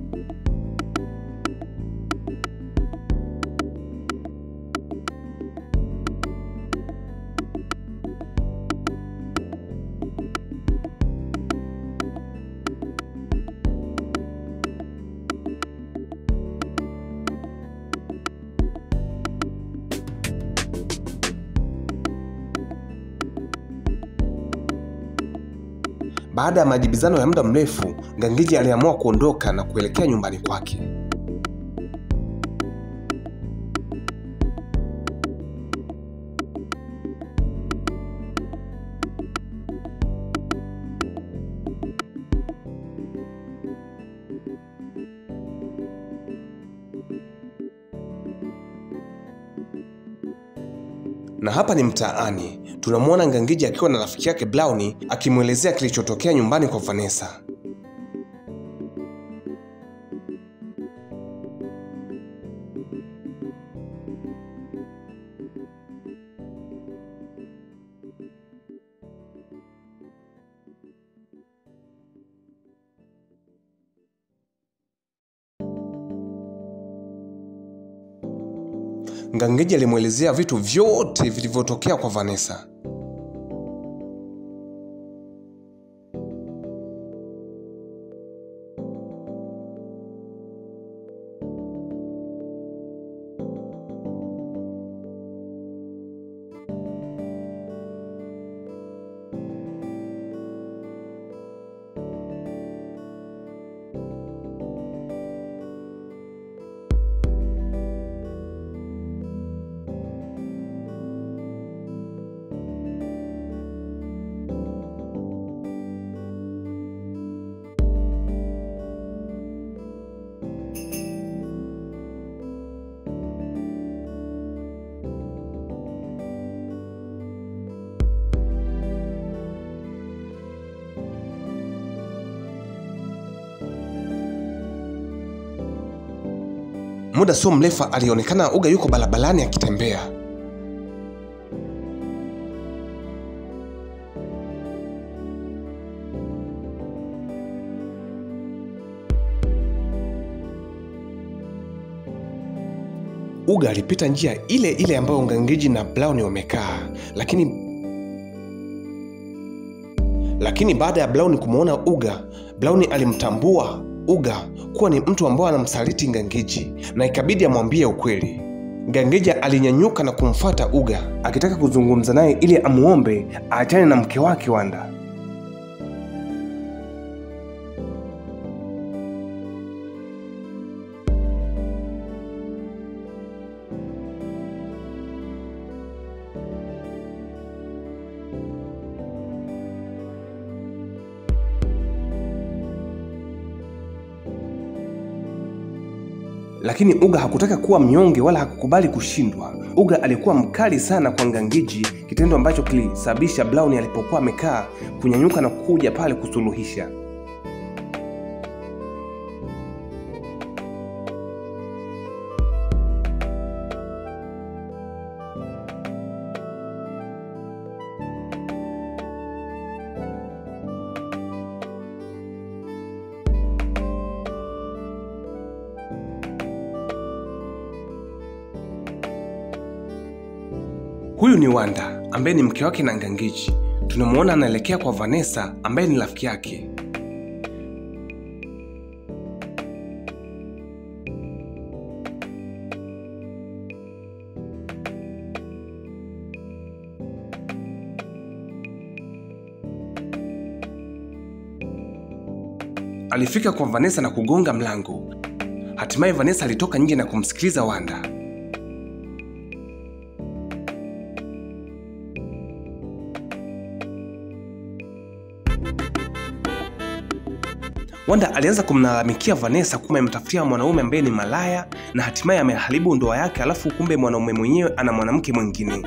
Baada ya majibizano ya muda mrefu, Ngangiji aliamua kuondoka na kuelekea nyumbani kwake. Na hapa ni mtaani, tunamuona Ngangiji akiwa na rafiki yake Brownie akimuelezea kilichotokea nyumbani kwa Vanessa. Ngangiji alimuelezea vitu vyote vilivyotokea kwa Vanessa. Muda sio mrefu alionekana Uga yuko barabarani akitembea. Uga alipita njia ile ile ambayo Ngangiji na Brown wamekaa, lakini baada ya Brown kumuona Uga, Brown alimtambua Uga kuwa ni mtu ambaye anamsaliti Ngangiji na ikabidi amwambie ukweli. Ngangiji alinyanyuka na kumfuata Uga akitaka kuzungumza naye ili amuombe aachane na mke wake Wanda. Lakini Uga hakutaka kuwa mnyonge wala hakukubali kushindwa. Uga alikuwa mkali sana kwa Ngangiji, kitendo ambacho kilisababisha Brown alipokuwa amekaa kunyanyuka na kuja pale kusuluhisha. Huyu ni Wanda ambaye ni mke wake na Ngangiji. Tunamuona anaelekea kwa Vanessa ambaye ni rafiki yake. Alifika kwa Vanessa na kugonga mlango. Hatimaye Vanessa alitoka nje na kumsikiliza Wanda. Wanda alianza kumlalamikia Vanessa kuwa amemtafutia mwanaume ambaye ni malaya na hatimaye ameharibu ndoa yake, alafu kumbe mwanaume mwenyewe ana mwanamke mwingine.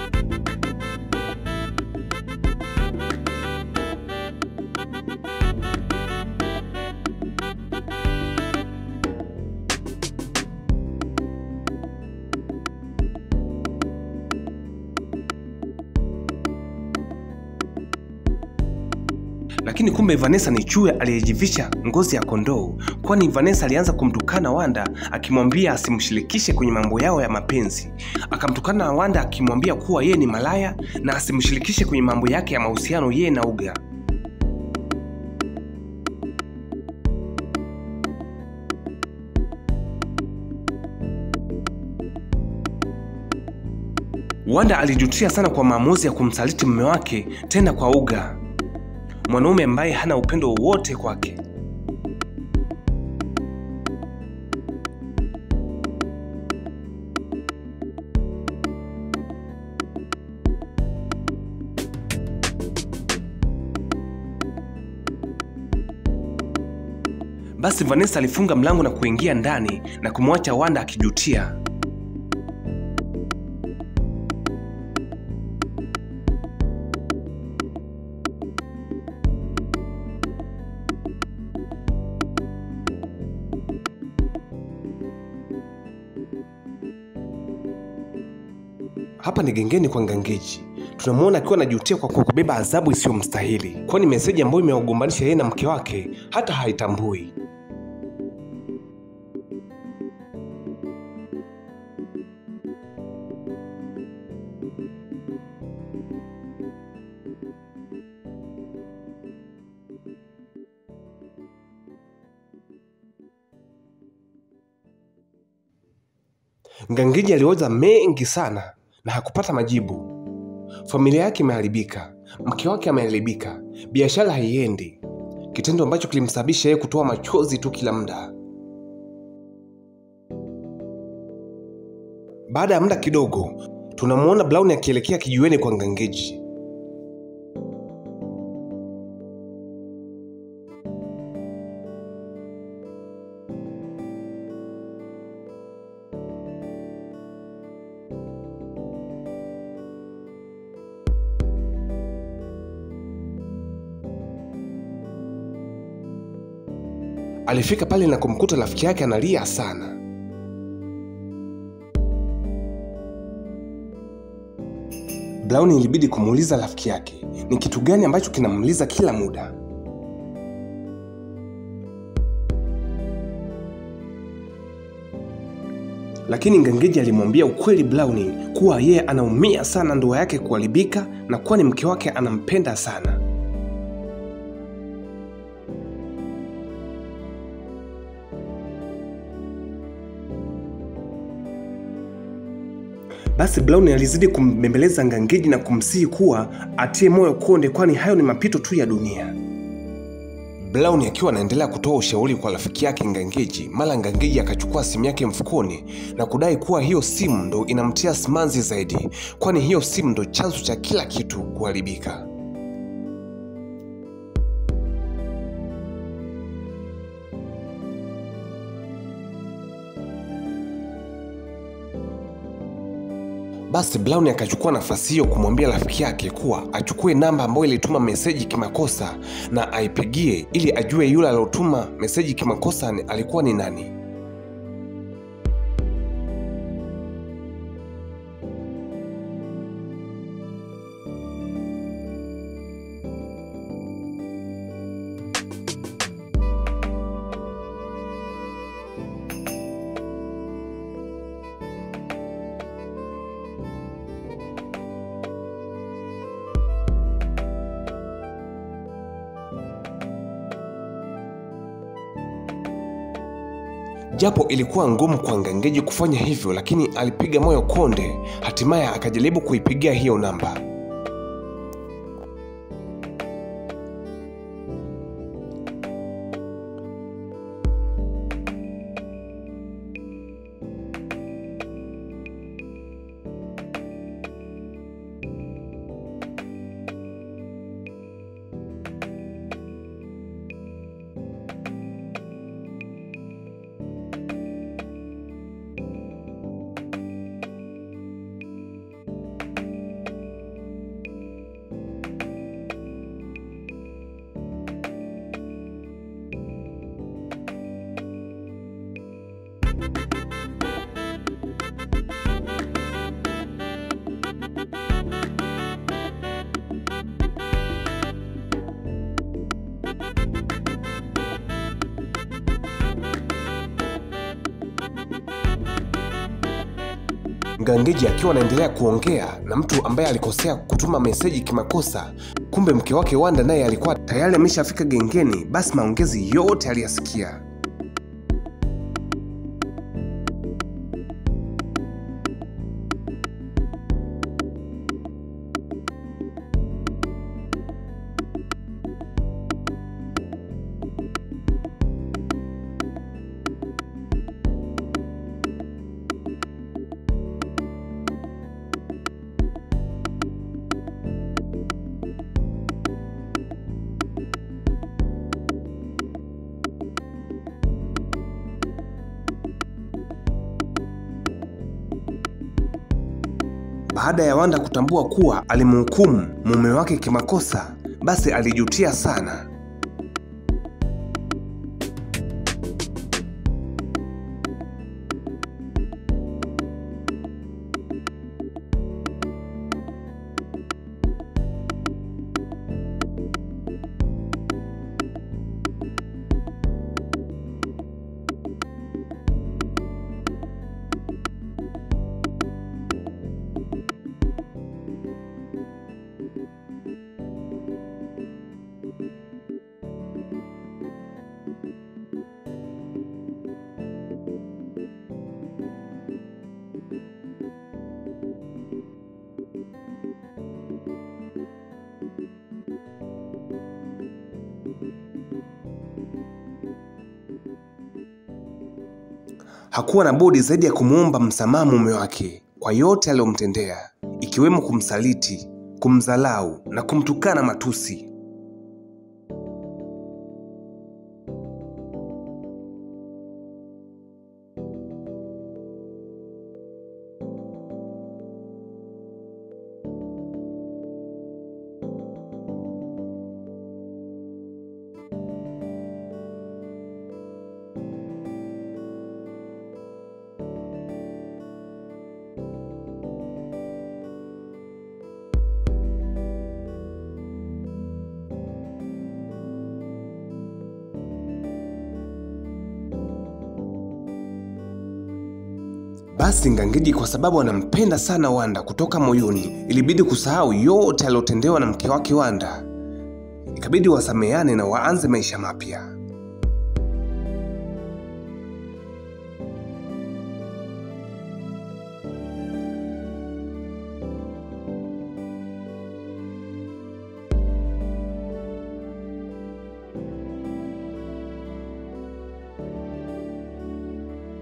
Lakini kumbe Vanessa ni chui aliyejivisha ngozi ya kondoo, kwani Vanessa alianza kumtukana Wanda akimwambia asimshirikishe kwenye mambo yao ya mapenzi. Akamtukana Wanda akimwambia kuwa yeye ni malaya na asimshirikishe kwenye mambo yake ya mahusiano yeye na Uga. Wanda alijutia sana kwa maamuzi ya kumsaliti mume wake tena kwa Uga, mwanaume ambaye hana upendo wowote kwake. Basi Vanessa alifunga mlango na kuingia ndani na kumwacha Wanda akijutia. Hapa ni gengeni kwa Ngangiji. Tunamuona akiwa anajutia kwa kubeba adhabu isiyomstahili, kwani meseji ambayo imewagombanisha yeye na mke wake hata haitambui. Ngangiji alioza mengi sana na hakupata majibu. Familia yake imeharibika, mke wake ameharibika, biashara haiendi, kitendo ambacho kilimsababisha yeye kutoa machozi tu kila muda. Baada ya muda kidogo, tunamuona Brown akielekea kijiweni kwa Ngangiji. Alifika pale na kumkuta rafiki yake analia sana. Brown ilibidi kumuuliza rafiki yake ni kitu gani ambacho kinamuuliza kila muda. Lakini Ngangeji alimwambia ukweli Brown kuwa yeye anaumia sana ndoa yake kuharibika na kwani mke wake anampenda sana. Basi Brown alizidi kumbembeleza Ngangeji na kumsihi kuwa atie moyo konde, kwani hayo ni mapito tu ya dunia. Brown akiwa anaendelea kutoa ushauri kwa rafiki yake Ngangeji, mara Ngangeji akachukua simu yake mfukoni na kudai kuwa hiyo simu ndo inamtia simanzi zaidi, kwani hiyo simu ndo chanzo cha kila kitu kuharibika. Basi Brown akachukua nafasi hiyo kumwambia rafiki yake kuwa achukue namba ambayo ilituma meseji kimakosa na aipigie ili ajue yule aliyotuma meseji kimakosa alikuwa ni nani. Japo ilikuwa ngumu kwa Ngangeji kufanya hivyo, lakini alipiga moyo konde, hatimaye akajaribu kuipigia hiyo namba. Ngangeji akiwa anaendelea kuongea na mtu ambaye alikosea kutuma meseji kimakosa, kumbe mke wake Wanda naye alikuwa tayari ameshafika gengeni. Basi maongezi yote aliyasikia. Baada ya Wanda kutambua kuwa alimhukumu mume wake kimakosa, basi alijutia sana. Hakuwa na budi zaidi ya kumuomba msamaha mume wake kwa yote aliyomtendea, ikiwemo kumsaliti, kumdhalau na kumtukana matusi. Basi Ngangiji kwa sababu anampenda sana Wanda kutoka moyoni, ilibidi kusahau yote aliyotendewa na mke wake Wanda. Ikabidi wasameane na waanze maisha mapya.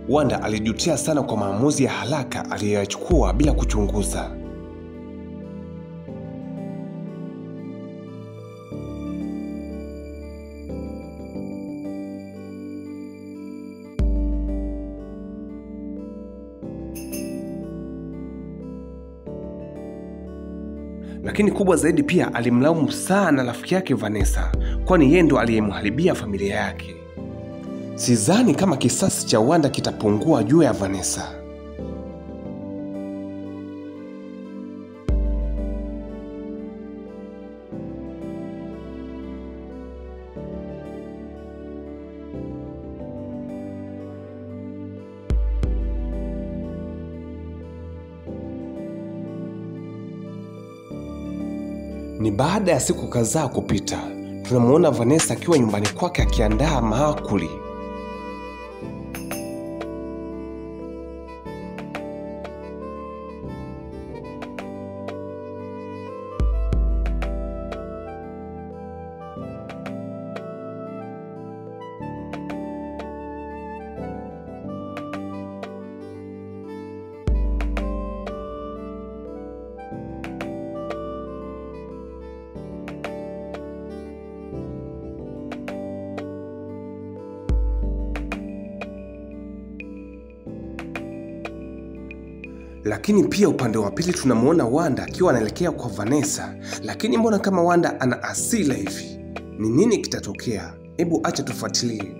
Wanda alijutia sana kwa maamuzi ya haraka aliyoyachukua bila kuchunguza. Lakini kubwa zaidi pia alimlaumu sana rafiki yake Vanessa, kwani yeye ndo aliyemharibia familia yake. Sidhani kama kisasi cha Wanda kitapungua juu ya Vanessa. Ni baada ya siku kadhaa kupita, tunamuona Vanessa akiwa nyumbani kwake akiandaa maakuli. Lakini pia upande wa pili tunamuona Wanda akiwa anaelekea kwa Vanessa. Lakini mbona kama Wanda ana hasira hivi? Ni nini kitatokea? Hebu acha tufuatilie.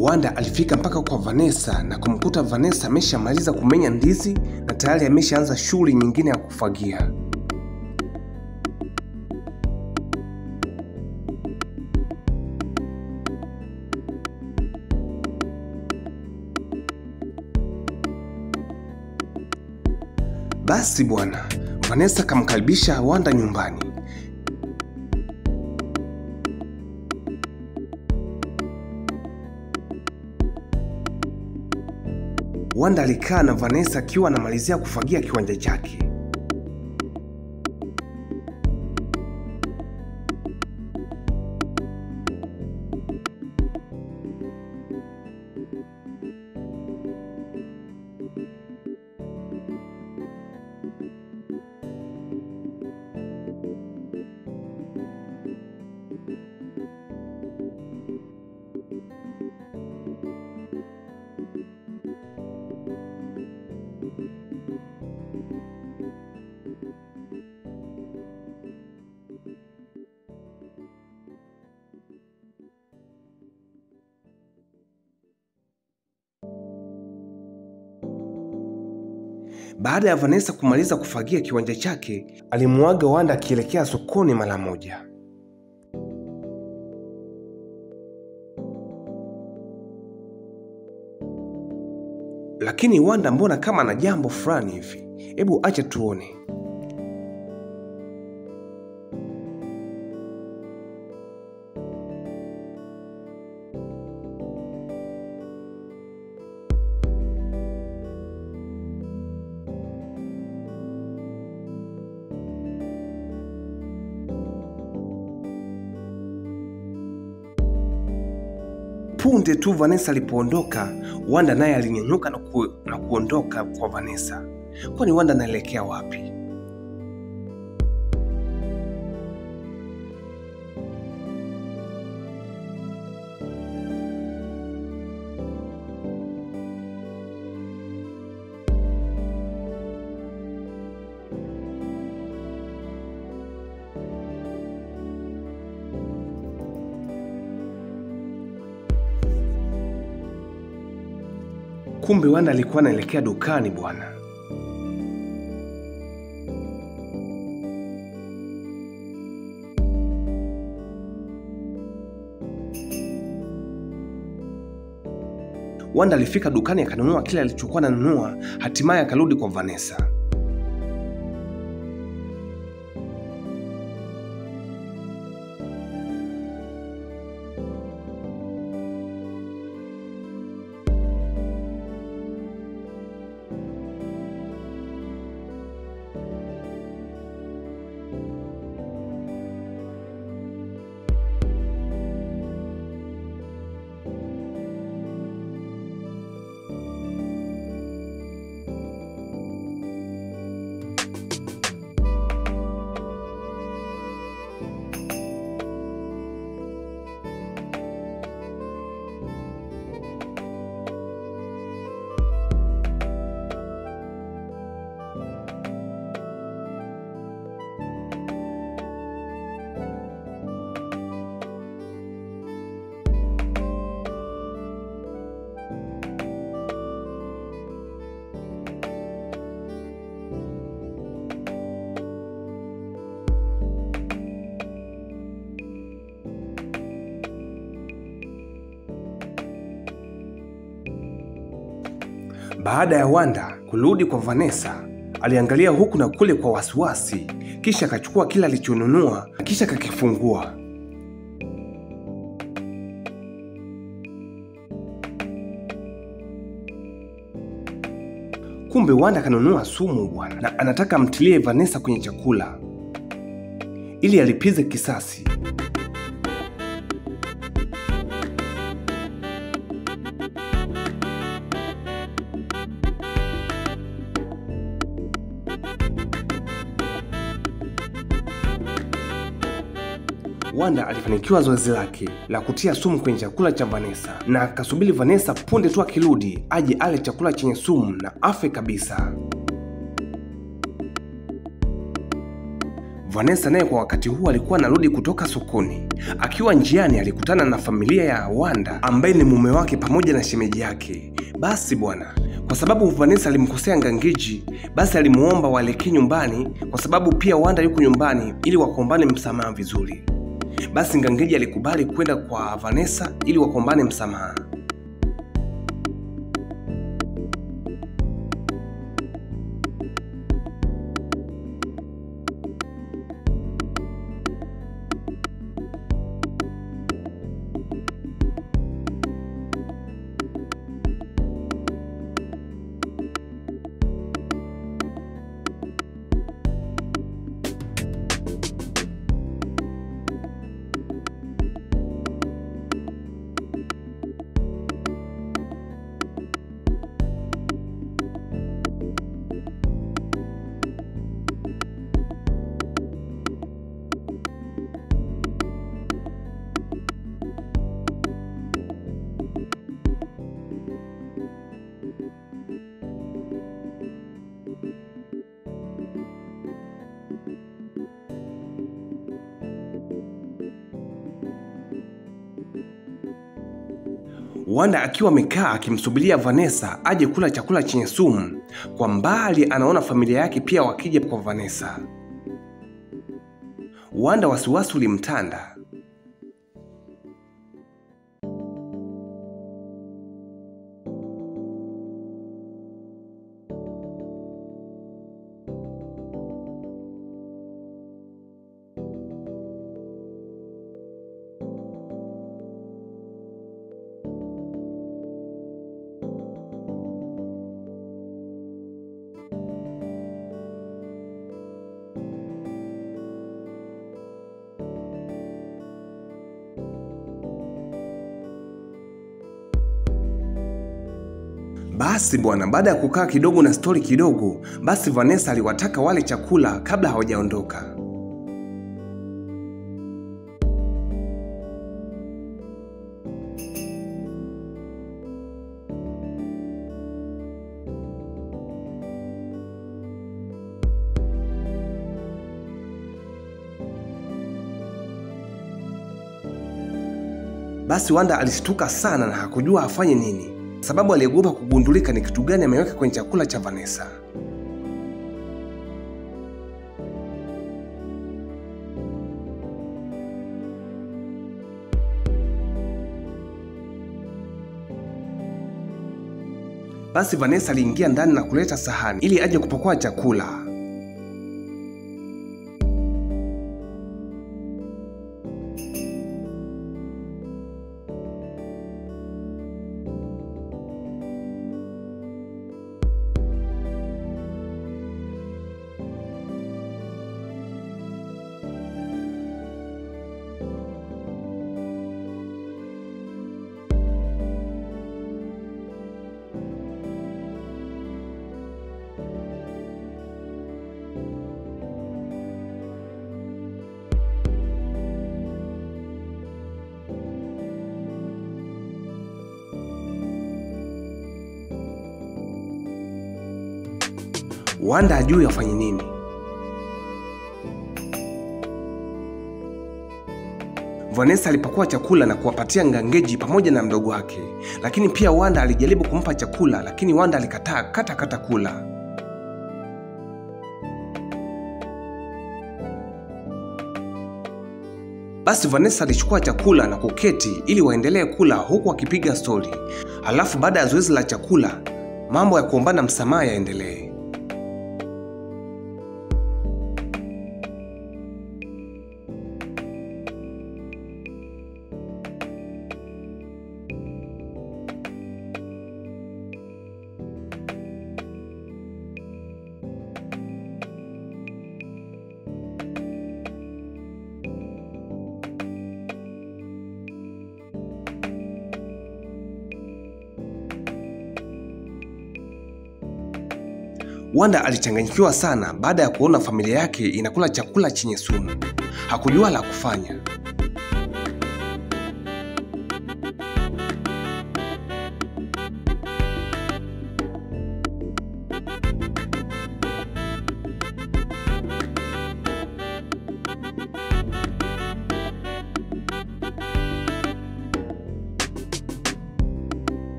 Wanda alifika mpaka kwa Vanessa na kumkuta Vanessa ameshamaliza kumenya ndizi na tayari ameshaanza shughuli nyingine ya kufagia. Basi bwana, Vanessa kamkaribisha Wanda nyumbani. Wanda alikaa na Vanessa akiwa anamalizia kufagia kiwanja chake. Baada ya Vanessa kumaliza kufagia kiwanja chake, alimuaga Wanda akielekea sokoni mara moja. Lakini Wanda mbona kama ana jambo fulani hivi? Hebu acha tuone. Punde tu Vanessa alipoondoka, Wanda naye alinyanyuka na kuondoka kwa Vanessa. Kwani Wanda anaelekea wapi? Kumbe Wanda alikuwa anaelekea dukani bwana. Wanda alifika dukani akanunua kile alichokuwa ananunua, hatimaye akarudi kwa Vanessa. Baada ya Wanda kurudi kwa Vanessa, aliangalia huku na kule kwa wasiwasi, kisha akachukua kila alichonunua, kisha akakifungua. Kumbe Wanda kanunua sumu bwana, na anataka amtilie Vanessa kwenye chakula ili alipize kisasi. Wanda alifanikiwa zoezi lake la kutia sumu kwenye chakula cha Vanessa, na akasubiri Vanessa punde tu akirudi aje ale chakula chenye sumu na afe kabisa. Vanessa naye kwa wakati huu alikuwa anarudi kutoka sokoni. Akiwa njiani alikutana na familia ya Wanda ambaye ni mume wake pamoja na shemeji yake. Basi bwana, kwa sababu Vanessa alimkosea Ngangiji, basi alimuomba waelekee nyumbani kwa sababu pia Wanda yuko nyumbani ili wakombane msamaha vizuri. Basi Ngangiji alikubali kwenda kwa Vanessa ili wakombane msamaha. Wanda akiwa amekaa akimsubiria Vanessa aje kula chakula chenye sumu, kwa mbali anaona familia yake pia wakija kwa Vanessa. Wanda wasiwasi ulimtanda. Basi bwana, baada ya kukaa kidogo na stori kidogo, basi Vanessa aliwataka wale chakula kabla hawajaondoka. Basi Wanda alishtuka sana na hakujua afanye nini, sababu aliogopa kugundulika ni kitu gani ameweka kwenye chakula cha Vanessa. Basi Vanessa aliingia ndani na kuleta sahani ili aje kupakua chakula. Wanda hajui afanye nini. Vanessa alipakua chakula na kuwapatia Ngangeji pamoja na mdogo wake. Lakini pia Wanda alijaribu kumpa chakula, lakini Wanda alikataa kata kata kula. Basi Vanessa alichukua chakula na kuketi ili waendelee kula huku akipiga stori. Halafu baada ya zoezi la chakula, mambo ya kuombana msamaha yaendelee. Wanda alichanganyikiwa sana baada ya kuona familia yake inakula chakula chenye sumu. Hakujua la kufanya.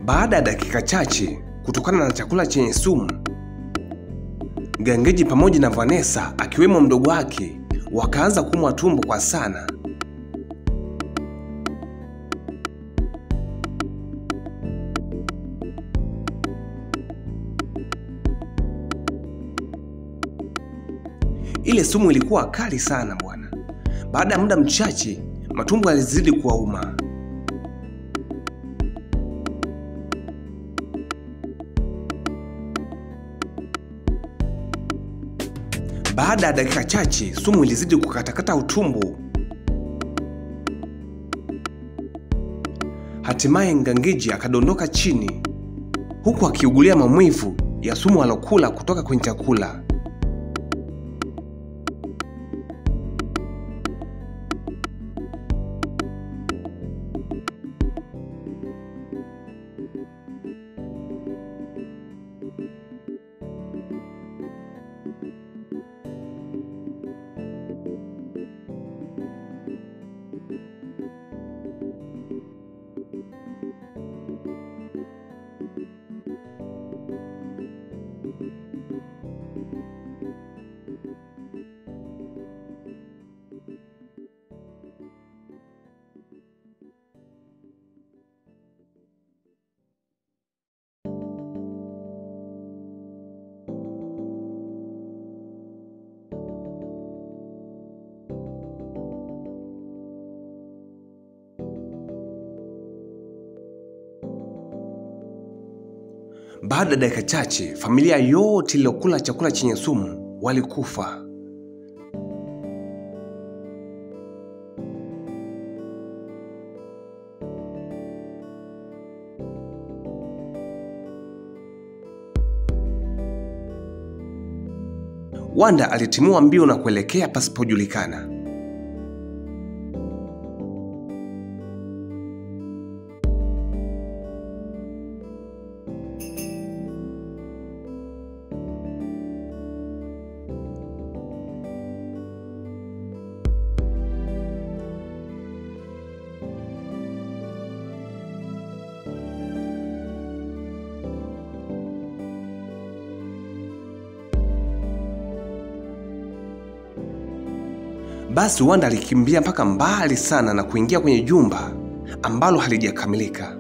Baada ya dakika chache, kutokana na chakula chenye sumu, Ngangeji pamoja na Vanessa akiwemo mdogo wake wakaanza kuumwa tumbo kwa sana. Ile sumu ilikuwa kali sana bwana. Baada ya muda mchache, matumbo yalizidi kuwauma. Baada ya dakika chache, sumu ilizidi kukatakata utumbo. Hatimaye Ngangeji akadondoka chini, huku akiugulia maumivu ya sumu alokula kutoka kwenye chakula. Baada ya dakika chache, familia yote iliyokula chakula chenye sumu walikufa. Wanda alitimua mbio na kuelekea pasipojulikana. Basi Wanda alikimbia mpaka mbali sana na kuingia kwenye jumba ambalo halijakamilika.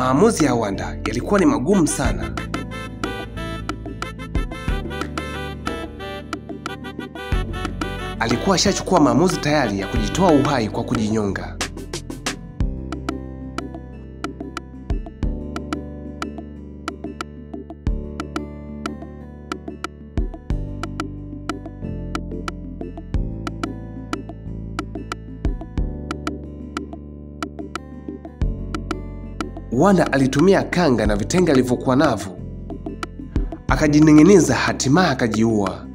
Maamuzi ya Wanda yalikuwa ni magumu sana. Alikuwa ashachukua maamuzi tayari ya kujitoa uhai kwa kujinyonga. Wanda alitumia kanga na vitenge alivyokuwa navyo, akajining'iniza, hatimaye akajiua.